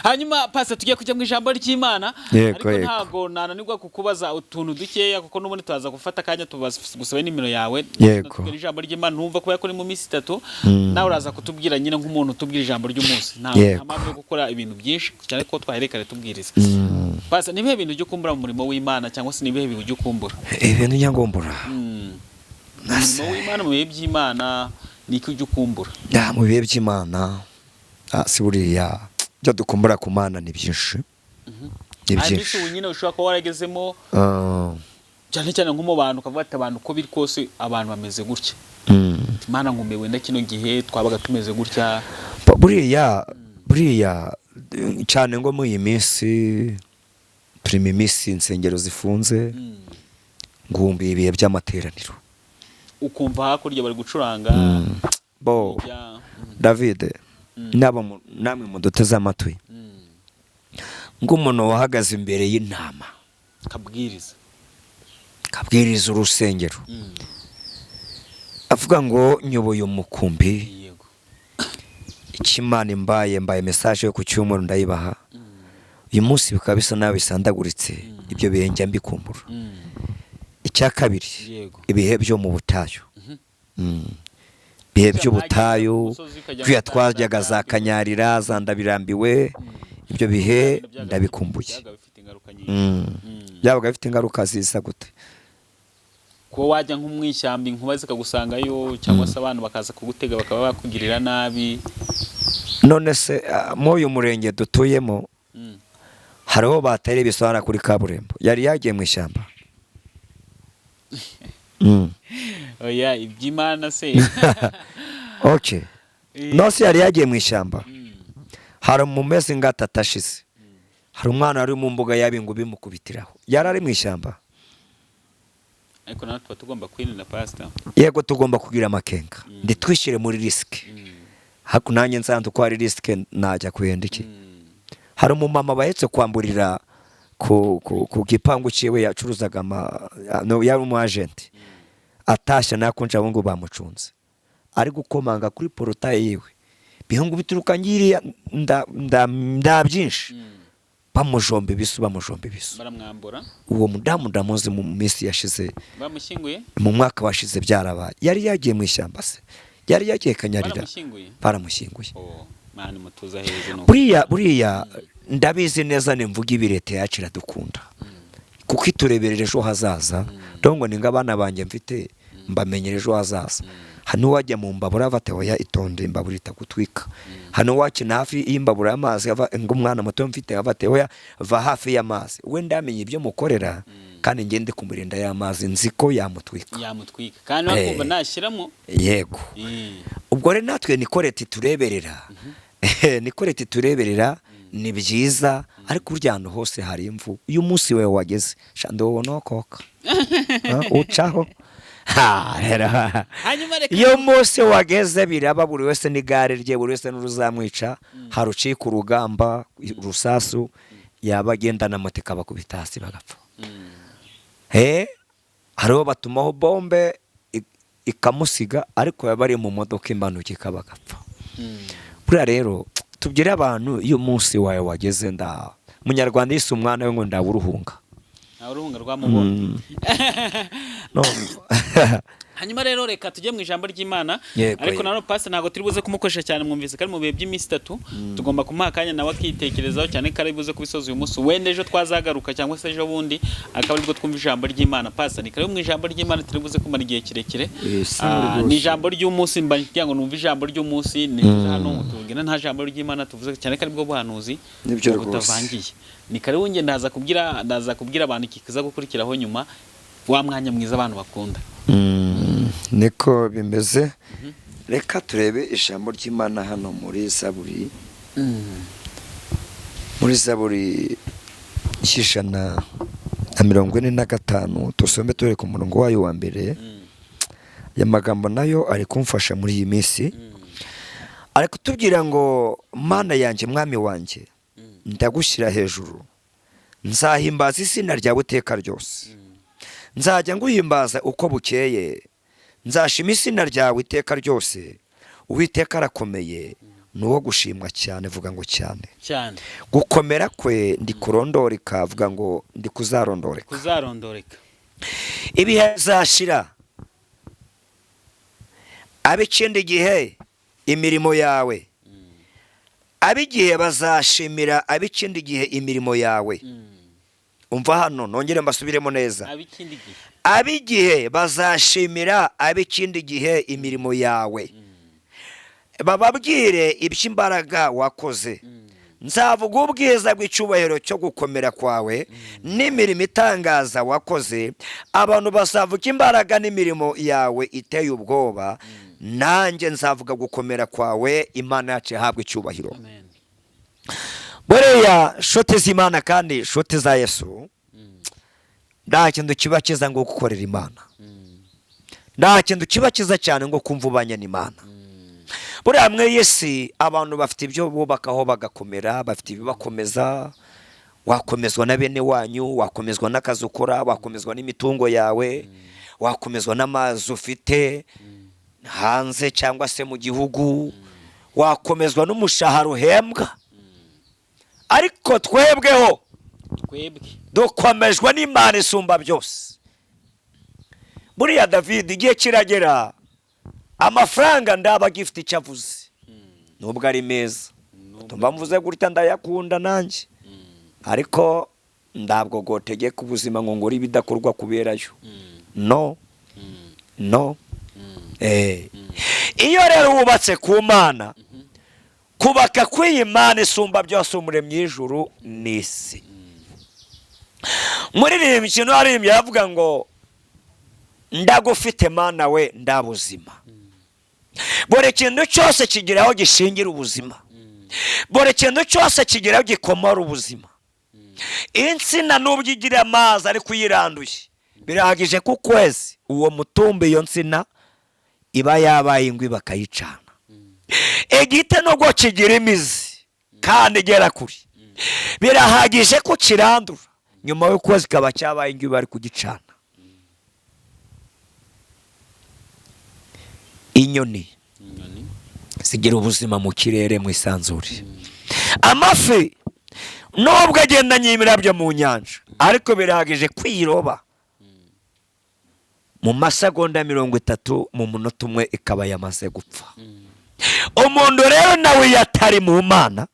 Hanyuma pastor tugiye kujya mu ijambo ry'Imana, ariko ntago nananirwa kukubaza utuntu dukeya, kuko n'ubundi turaza gufata akanya tubagusabe nimero yawe. Yego. Ijambo ry'Imana numva kubera ko ni mu minsi 3, nawe uraza kutubwira nyine nk'umuntu utubwira ijambo ry'umunsi. Nta mpamvu yo gukora ibintu byinshi cyane ko twaherekare tubwiriza. Pastor, ni ibihe bintu ujya ukumbura mu murimo w'Imana, cyangwa se ni ibihe bintu ujya ukumbura? Ibintu nyangombura. Umurimo w'Imana mu bihe by'Imana ni iki ujya ukumbura? Mu bihe by'Imana si buriya byo dukumbura ku Mana ni byinshi. Ni byinshi. Ubu nyine ushobora kuba waragezemo cyane cyane nko mu bantu ukavuga ati abantu uko biri kose abantu bameze gutya. Imana nkumewe na kino gihe twabaga tumeze gutya. Buriya cyane ngo muri iyi minsi turi iminsi insengero zifunze, ngumbi ibihe by'amateraniro. Ukumva hakurya bari gucuranga. Bo David namwe muduteze amatwi, ng'umuntu wahagaze imbere y'intama kabwiriza urusengero, avuga ngo nyoboye umukumbi, ikimana imbaye mbaye message yo ku cyumweru ndayibaha, uyu munsi bikaba bisa nabi bisandaguritse, ibyo bihe njya mbikumbura. Icya kabiri, ibihe byo mu butayu. Bihe by'ubutayu kwiya twajyaga za Kanyarira za Ndabirambiwe, ibyo bihe ndabikumbuye. Byabaga bifite ingaruka ziza gute? Kuba wajya nko mu ishyamba inkuba zikagusangayo, cyangwa se abantu bakaza kugutega bakaba bakugirira nabi. None se muri uyu murenge dutuyemo hariho batera ibisohara kuri kaburimbo, yari yagiye mu ishyamba. Oya iby'Imana se. Okay. Nose yari yagiye mu ishyamba. Hari mu mezi ngatatu ashize, hari umwana wari mu mbuga y'abingu bimukubitiraho, yari ari mu ishyamba. Ariko natwe tugomba kwirinda pastor. Yego tugomba kugira amakenga, nditwishyire muri risk. Haku nanjye nsanze ko ari risk najya kuhenda iki. Hari umumama bahetse kwamburira ku gipangu cyiwe yacuruzaga yari umu agent, atashye nakunje abo ngo bamucunze, ari gukomanga kuri porotaye yiwe, bihungu bituruka ngiriya nda byinshi, bamujomba ibisu, bamujomba ibisu, baramwambura. Uwo mudamu ndamuzi mu minsi yashize, bamushyinguye mu mwaka washize byarabaye, yari yagiye mu ishyamba se, yari yagiye Kanyarira, baramushyinguye. Buriya ndabizi neza nimvuga ibi leta yacu iradukunda, kuko itureberera ejo hazaza. Ndongo ninga abana banjye mfite mbamenyera ejo hazaza. Hano wajya mu mbabura ava ati oya itonde imbabura itagutwika. Hano wakina hafi y'imbabura y'amazi ngo umwana muto mfite ava ati oya va hafi y'amazi. We ndamenya ibyo mukorera kandi ngende kumurinda y'amazi nzi ko yamutwika. Yamutwika kandi wakumva nashyiramo. Yego. Ubwo rero natwe niko leta itureberera. Niko leta itureberera, ni byiza, ariko burya ahantu hose hari imvu. Iyo umunsi wawe wageze shando wonokoka ucaho. Hanyuma reka Iyo umunsi wageze biraba, buri wese n'igare rye, buri wese n'uruzamwica. Harucika urugamba urusasu, yaba agendana moto ikabakubita hasi bagapfa. Hariho batumaho bombe ikamusiga, ariko yaba ari mu modoka impanuka ikabagapfa. Buriya rero tubwire abantu, iyo umunsi wawe wageze, nda munyarwanda yise umwana we ngo ndawuruhunga. Nta uruhunga rwamubonye. No. Hanyuma rero reka tujye mu ijambo ry'Imana. Yego, ariko yego. nanone pastor ntabwo turi buze kumukoresha cyane, mwumvise ko ari mu bihe by'iminsi 3, tugomba kumuha akanya nawe akitekerezaho cyane ko ari buze kubisoza uyu munsi. Wenda ejo twazagaruka cyangwa se ejo bundi akaba aribwo twumva ijambo ry'Imana. Pastor, ni karibu mu ijambo ry'Imana, turi buze kumara igihe kirekire. Sawa rwose. Ni ijambo ry'umunsi, mba ngira ngo numve ijambo ry'umunsi ni hano tubwira nta jambo ry'Imana tuvuze cyane ko aribwo buhanuzi Nibyo rwose. butavangiye. Ni karibu, nge ndaza kubwira abantu ikiza gukurikiraho nyuma, wa mwanya mwiza abantu bakunda. Niko bimeze. Reka turebe ijambo ry'Imana hano muri Zaburi, muri Zaburi 145, tusome turi ku murongo wayo wa mbere. Aya magambo nayo ari kumfasha muri iyi minsi. Ari kutubwira ngo Mana yanjye, mwami wanjye, ndagushyira hejuru, nzahimbaza izina ryawe iteka ryose, nzajya nguhimbaza uko bukeye, nzashima izina ryawe iteka ryose. Uwiteka arakomeye, ni uwo gushimwa cyane. Vuga ngo cyane. Cyane. Gukomera kwe ndikurondoreka. Vuga ngo ndikuzarondoreka. Kuzarondoreka. Ibihe bizashira, ab'ikindi gihe imirimo yawe, ab'igihe bazashimira ab'ikindi gihe imirimo yawe. Umva hano nongere mbasubiremo neza. Ab'ikindi gihe. Ab'igihe bazashimira ab'ikindi gihe imirimo yawe, bababwire iby'imbaraga wakoze. Nzavuga ubwiza bw'icyubahiro cyo gukomera kwawe n'imirimo itangaza wakoze. Abantu bazavuga imbaraga n'imirimo yawe iteye ubwoba, nanjye nzavuga gukomera kwawe. Imana yacu ihabwa icyubahiro. Amen. Buriya nshuti z'Imana kandi nshuti za Yesu, nta kintu kiba kiza ngo gukorera Imana, nta kintu kiba kiza cyane ngo kumva ubanye n'Imana. Buriya mwe y'isi abantu bafite ibyo bubakaho bagakomera, bafite ibibakomeza. Wakomezwa na bene wanyu, wakomezwa n'akazi ukora, wakomezwa n'imitungo yawe, wakomezwa n'amazu ufite hanze cyangwa se mu gihugu, wakomezwa n'umushahara uhembwa, ariko twebweho twebwe dukomejwe n'Imana isumba byose. Buriya David igihe kiragera amafaranga ndaba agifite icyo avuze, nubwo ari meza. Tumva mvuze gutya, ndayakunda nanjye, ariko ntabwo gotegeka ubuzima ngo ngore ibidakorwa kuberayo. No, no. Iyo rero wubatse ku Mana, kubaka kw'iyi Mana isumba byose, umuremyi y'ijuru n'isi. Muririmbyi ikintu aririmbye aravuga ngo ndagufite Mana we ndabuzima. Buri kintu cyose kigira aho gishingira ubuzima, buri kintu cyose kigira aho gikomora ubuzima. Insina nubwo igira amazi ariko uyiranduye birahagije ku kwezi uwo mutumba iyo nsina iba yabaye ingwi bakayicana. Igiti nubwo kigira imizi kandi igera kure, birahagije ko kirandura nyuma y'ukwezi kaba cyabaye ingwi bari kugicana. Inyoni zigira ubuzima mu kirere mu isanzure. Amafi nubwo agendanye imirabyo mu nyanja, ariko birahagije kwiroba mu masegonda 30, mu munota umwe ikaba yamaze gupfa. Umuntu rero nawe iyo atari mu Mana,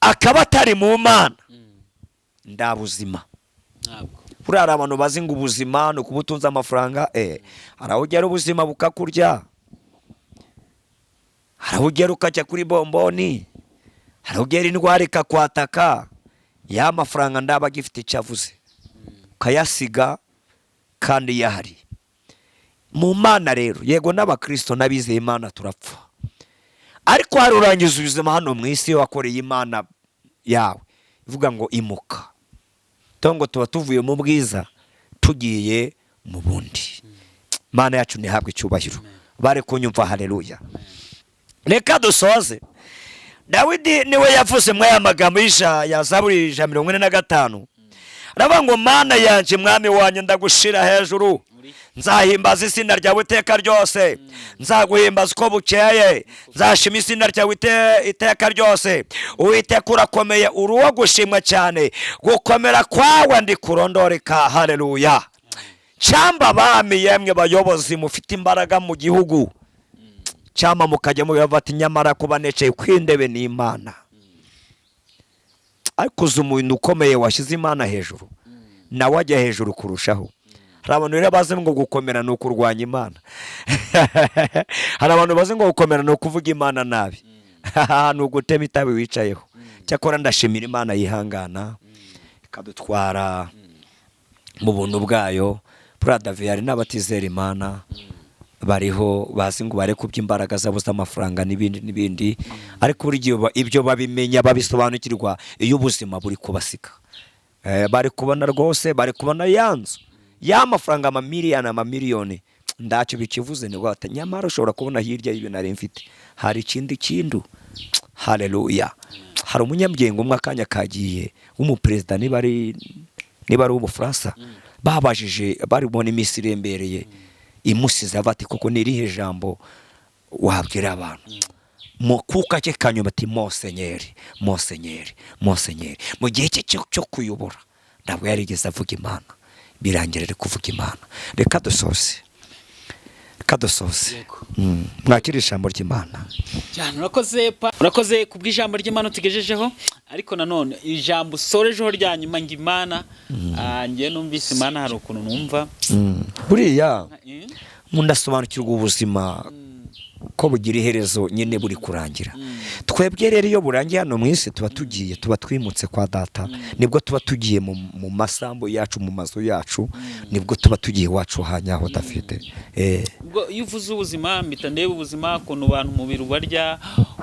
akaba atari mu Mana, ndabuzima. Buriya hari abantu bazi ngo ubuzima ni ukuba utunze amafaranga. Hari aho ugera ubuzima bukakurya. Hari aho ugera ukajya kuri bomboni, hari aho ugera indwara ikakwataka, ya mafaranga ndaba agifite icyo avuze, ukayasiga kandi yahari. Mu Mana rero, yego n'abakristo n'abizeye Imana turapfa, ariko hari urangiza ubuzima hano mu isi iyo wakoreye Imana yawe ivuga ngo imuka, ngo tuba tuvuye mu bwiza tugiye mu bundi. Imana yacu ntihabwe icyubahiro. Bari kunyumva? Haleluya. Reka dusoze. Dawidi niwe yavuze muri aya magambo ya Zaburi 145, aravuga ngo: "Mana yanjye, Mwami wanjye, ndagushira hejuru, nzahimbaza izina ryawe iteka ryose, nzaguhimbaza uko bukeye, nzashima izina ryawe iteka ryose. Uwiteka, urakomeye, uri uwo gushimwa cyane, gukomera kwawe ndikurondoreka." Haleluya. Cyamba abami, yemwe bayobozi mufite imbaraga mu gihugu, cyangwa mukajya mubibaza ati: "Nyamara kuba nicaye ku intebe ni Imana." Ariko uzi umuntu ukomeye washyize Imana hejuru, nawe ajya hejuru kurushaho. Hari abantu rero bazi ngo gukomera ni ukurwanya Imana, hari abantu bazi ngo gukomera ni ukuvuga Imana nabi, ni ugutema itabi wicayeho. Cyakora ndashimira Imana yihangana ikadutwara mu buntu bwayo. Buriya Davi, hari n'abatizera Imana bariho bazi ngo bare imbaraga zabo z'amafaranga n'ibindi n'ibindi, ariko buri gihe ibyo babimenya, babisobanukirwa iyo ubuzima buri kubasiga. Bari kubona rwose, bari kubona ya nzu, y'amafaranga, amamiliyoni, amamiliyoni, ntacyo bikivuze. Nibwo bati: "Nyamara ushobora kubona hirya y'ibintu nari mfite hari ikindi kintu." Haleluya. Hari umunyabwenge umwe, akanya kagiye, w'umuperezida, niba ari uw'Ubufaransa, babajije bari bubone iminsi irembereye imusize, ati: "Koko ni irihe jambo wabwira abantu mu kuka ke kanyuma?" Ati: "Monseigneur, monseigneur, monseigneur." Mu gihe cye cyo kuyobora ntabwo yarigeze avuga Imana, birangira ari kuvuga Imana. Reka dusoze, reka dusoze. Yego. Mwakire ijambo ry'Imana. Cyane, urakoze pa, urakoze ku bw'ijambo ry'Imana utugejejeho. Ariko nanone ijambo usorejeho rya nyuma ngo Imana, njyewe numvise Imana, hari ukuntu numva. Buriya umuntu asobanukirwa ubuzima ko bugira iherezo nyine, buri kurangira. Twebwe rero iyo burangiye hano mu isi, tuba tugiye, tuba twimutse kwa Data, nibwo tuba tugiye mu masambu yacu, mu mazu yacu, nibwo tuba tugiye iwacu hanyaho Dafite. Ubwo iyo uvuze ubuzima, mpita ndeba ubuzima, ukuntu abantu umubiri ubarya.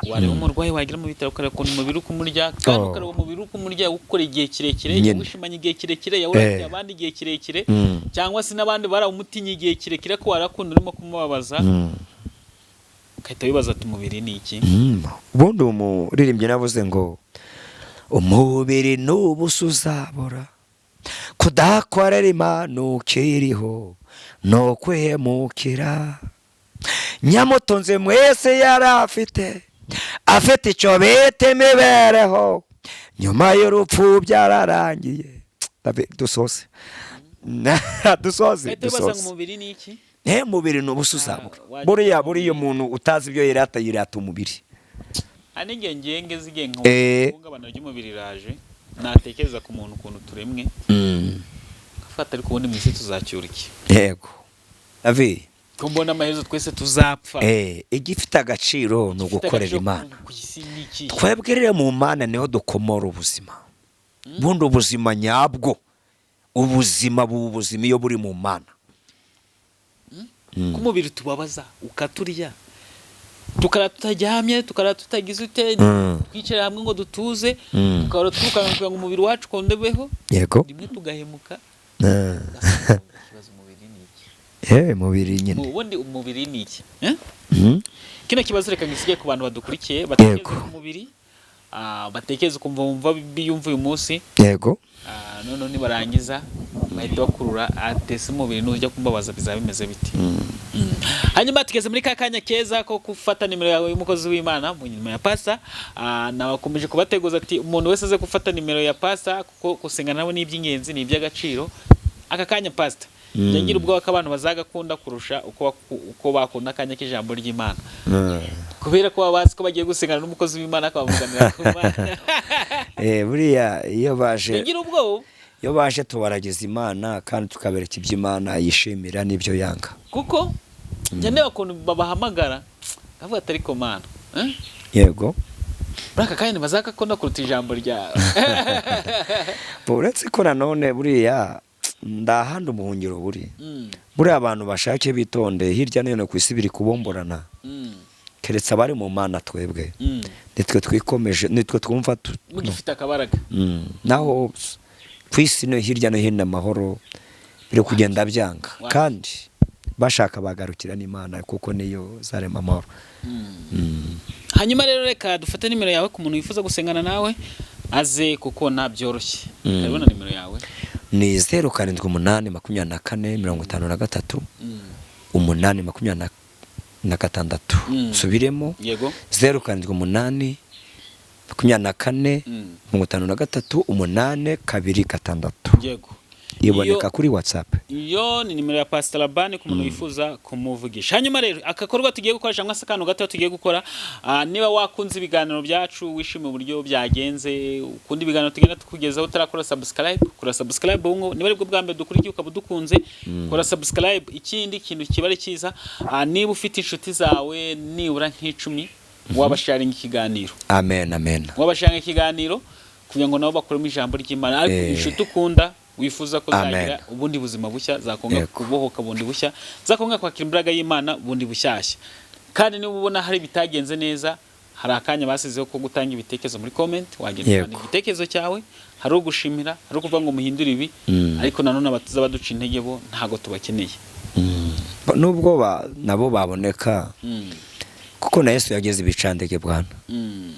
Wareba umurwayi wagira mu bitaro, ukareba ukuntu umubiri uri kumurya, kandi ukareba umubiri uri kumurya ukora igihe kirekire, yawushimanye igihe kirekire, yawuratiye abandi igihe kirekire, cyangwa se n'abandi barawumutinye igihe kirekire, ko warakunda urimo kumubabaza, ugahita wibaza ati: "Umubiri ni iki?" Ubundi umuririmbyi navuze ngo: "Umubiri n'ubusa uzabora, kudakorera Imana ukiriho no kwihemukira. Nyamutunzi mwese yari afite icyo bita imibereho, nyuma y'urupfu byararangiye." David, dusoze, dusoze. Ugahita wibaza ngo Dusoze. umubiri ni iki? Mubiri ni ubusa uzabura. Wajya Buriya umuntu utazi ibyo yirata, yirata umubiri. Hari n'igihe ngiye ngeze igihe ihungabana ry'umubiri riraje, natekereza ku muntu ukuntu turemwe, ngafata: "Ariko ubundi mu isi tuzacyura iki?" Yego David. Ko mbona amaherezo twese tuzapfa. Igifite agaciro ni Igifite ugukorera agaciro Imana. ku isi ni iki? Twebwe rero mu Mana niho dukomora ubuzima. Bundi ubuzima nyabwo, ubuzima buba ubuzima iyo buri mu Mana. Ko umubiri tubabaza, ukaturya, tukara tutaryamye, tukara tutagize ute, twicara hamwe ngo dutuze, tukahora twirukanka kugira ngo umubiri wacu ukondebeho, rimwe tugahemuka, ugasanga ikibazo umubiri ni iki? Mubiri nyine. Ubundi umubiri ni iki? Eh? Kino kibazo reka ngisige ku bantu badukurikiye, batekereze ku mubiri, batekereze ukumva bumva biyumva uyu munsi. Noneho nibarangiza bahita bakurura atese: "Umubiri nujya kumbabaza bizaba bimeze biti?" Hanyuma tugeze muri ka kanya keza ko gufata nimero yawe y'umukozi w'Imana mu nyuma ya pasa. Nabakomeje kubateguza ati umuntu wese aze gufata nimero ya pasa, kuko gusenga nabo ni iby'ingenzi, ni iby'agaciro. Aka kanya, pasita, njya ngira ubwoba ko abantu bazagakunda kurusha uko bakunda akanya k'ijambo ry'Imana, kubera ko baba bazi ko bagiye gusengana n'umukozi w'Imana akabavuganira ku Mana. Buriya iyo baje Njya ngira ubwoba. Iyo baje tubaragiza Imana kandi tukabereka ibyo Imana yishimira n'ibyo yanga. Kuko njya ndeba ukuntu babahamagara, ndavuga ati: "Ariko Mana, Eh? Yego. Muri aka kanya ntibazakakunda kuruta ijambo ryawe. Uretse ko nanone buriya ndahandi ubuhungiro buri, buriya abantu bashake bitonde, hirya no hino ku isi biri kubomborana, keretse abari mu Mana, twebwe nitwe twikomeje, nitwe twumva Mugifite akabaraga. Naho ku isi no hirya no hino amahoro biri kugenda byanga, kandi bashaka bagarukira n'Imana kuko niyo zarema amahoro. Hanyuma rero reka dufate nimero yawe ku muntu wifuza gusengana nawe, aze kuko nta byoroshye. Urabona nimero yawe? Ni 078 24 53 8 26. Subiremo. Yego. 078 24 53 8 26. Yego. Iboneka kuri WhatsApp. Iyo ni nimero ya Pastor Labani ku muntu wifuza kumuvugisha. Hanyuma rero akakorwa tugiye gukora cyangwa se akantu gato tugiye gukora, niba wakunze ibiganiro byacu, wishimiye uburyo byagenze, ukunda ibiganiro tugenda tukugezaho, utarakora subscribe, kora subscribe ubu ngubu. Niba aribwo bwa mbere dukurikiye ukaba udukunze, kora subscribe. Ikindi kintu kiba ari cyiza, niba ufite inshuti zawe nibura nk'icumi, wabasharinga ikiganiro. Amen, amen. Wabasharinga ikiganiro kugira ngo nabo bakuremo ijambo ry'Imana, ariko inshuti ukunda wifuza ko Amen. zagira ubundi buzima bushya, zakonga kubohoka bundi bushya, zakonga kwakira imbaraga y'Imana bundi bushyashya. Kandi niba ubona hari ibitagenze neza, hari akanya basizeho ko gutanga ibitekerezo muri comment, wagenda ukandika igitekerezo cyawe. Hari ugushimira, hari ukuvuga ngo muhindure ibi, ariko nanone abatuza baduca intege bo ntago tubakeneye. Nubwo nabo baboneka, kuko na Yesu yageze ibicandege bwana.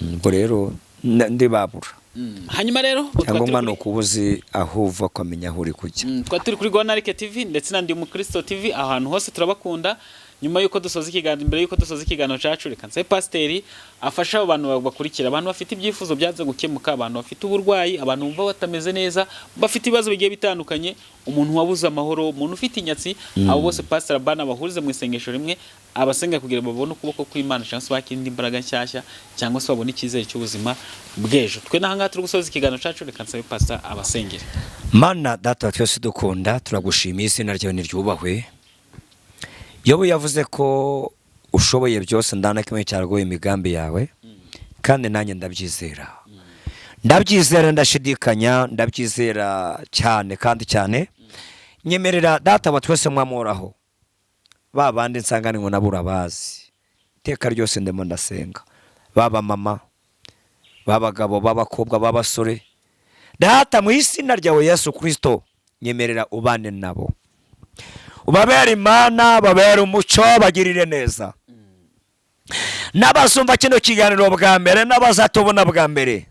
Ubwo rero ndibabura. Hanyuma rero ubwo twari Cyangwa turi umwana kuri- ukuba uzi aho uva, ukamenya aho uri kujya. Twari turi kuri Rwanda TV ndetse na Ndi Umukristo TV, ahantu hose turabakunda. Nyuma y'uko dusoza ikiganiro, mbere y'uko dusoza ikiganiro cyacu, reka nsabe pasiteri afasha abo bantu bakurikira, abantu bafite ibyifuzo byanze gukemuka, abantu bafite uburwayi, abantu bumva batameze neza, bafite ibibazo bigiye bitandukanye, umuntu wabuze amahoro, umuntu ufite inyatsi, abo bose Pasiteri Abana bahurize mu isengesho rimwe, abasenga kugira ngo babone ukuboko kw'Imana cyangwa se bakire indi mbaraga nshyashya cyangwa se babone icyizere cy'ubuzima bw'ejo. Twe n'ahangaha turi gusoza ikiganiro cyacu, reka nsabe pasiteri abasengere. Mana Data wa twese dukunda, turagushimiye, izina ryawe niryubahwe. Yobu yavuze ko ushoboye byose, ndana kimwe cyargoye imigambi yawe, kandi nanjye ndabyizera, ndabyizera, ndashidikanya, ndabyizera cyane kandi cyane. Nyemerera Data wa twese mwamuhoraho, ba bandi nsanganwe nabo urabazi, iteka ryose ndimo ndasenga, baba mama, b'abagabo, b'abakobwa, b'abasore, Data mu izina ryawe Yesu Kirisito, nyemerera ubane nabo, ubabere Imana, babere umucyo, bagirire neza. N'abazumva kino kiganiro bwa mbere n'abazatubona bwa mbere,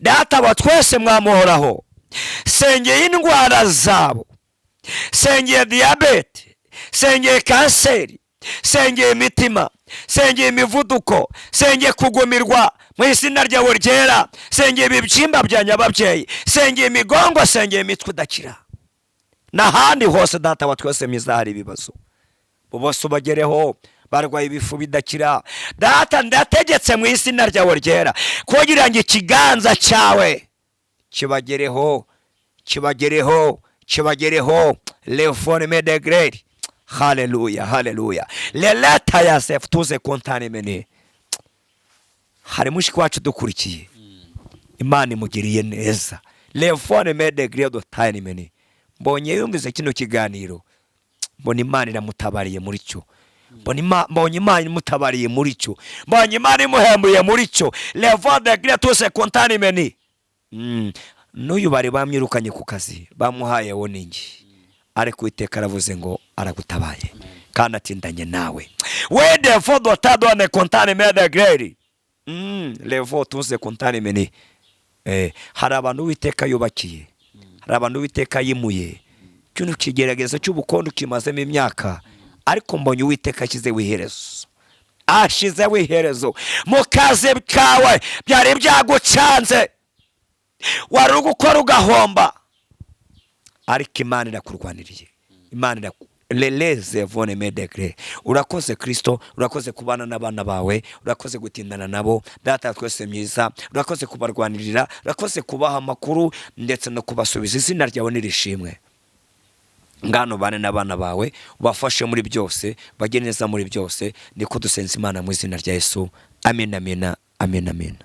Data wa twese mwamuhoraho, sengeye indwara zabo, sengeye diyabete, sengeye kanseri, sengeye imitima, sengeye imivuduko, sengeye kugumirwa mu izina ryawe ryera, sengeye ibibyimba bya nyababyeyi, sengeye imigongo, sengeye imitwe idakira n'ahandi hose. Data wa twese mwiza, hari ibibazo, bose ubagereho. Barwaye ibifu bidakira, Data, ndategetse mu izina ryawe ryera kugira ngo ikiganza cyawe kibagereho, kibagereho, kibagereho. Leforme de greri, haleluya, haleluya. Leleta yasefu tuze kontane mene. Hari mushiki wacu dukurikiye, Imana imugiriye neza. Leforme de greri dotayine mene. Mbonye yumvise kino kiganiro, mbona Imana iramutabariye muri cyo, mbonye Imana imutabariye muri cyo, mbonye Imana imuhemburiye muri cyo. Levo de greri tuze kontane mene. N'uyu bari bamwirukanye ku kazi, bamuhaye warning, ariko Uwiteka aravuze ngo aragutabaye kandi atindanye nawe. Wede fodo tadone kontane mede greri. Levo tuze kontane mene. Hari abantu Uwiteka yubakiye, hari abantu Uwiteka yimuye. Kino kigeragezo cy'ubukondo kimazemo imyaka, ariko mbonye Uwiteka ashyizeho iherezo, ashizeho iherezo mu kazi kawe. Byari byagucanze, wari uri gukora ugahomba, ariko Imana irakurwaniriye, Imana leleze vone medegre. Urakoze Kristo, urakoze kubana n'abana bawe, urakoze gutindana nabo. Data wa twese myiza, urakoze kubarwanirira, urakoze kubaha amakuru ndetse no kubasubiza. Izina ryawe nirishimwe. Ngano bane n'abana bawe, ubafashe muri byose, bajye neza muri byose. Niko dusenze Imana mu izina rya Yesu. Amen, amen, amen, amen.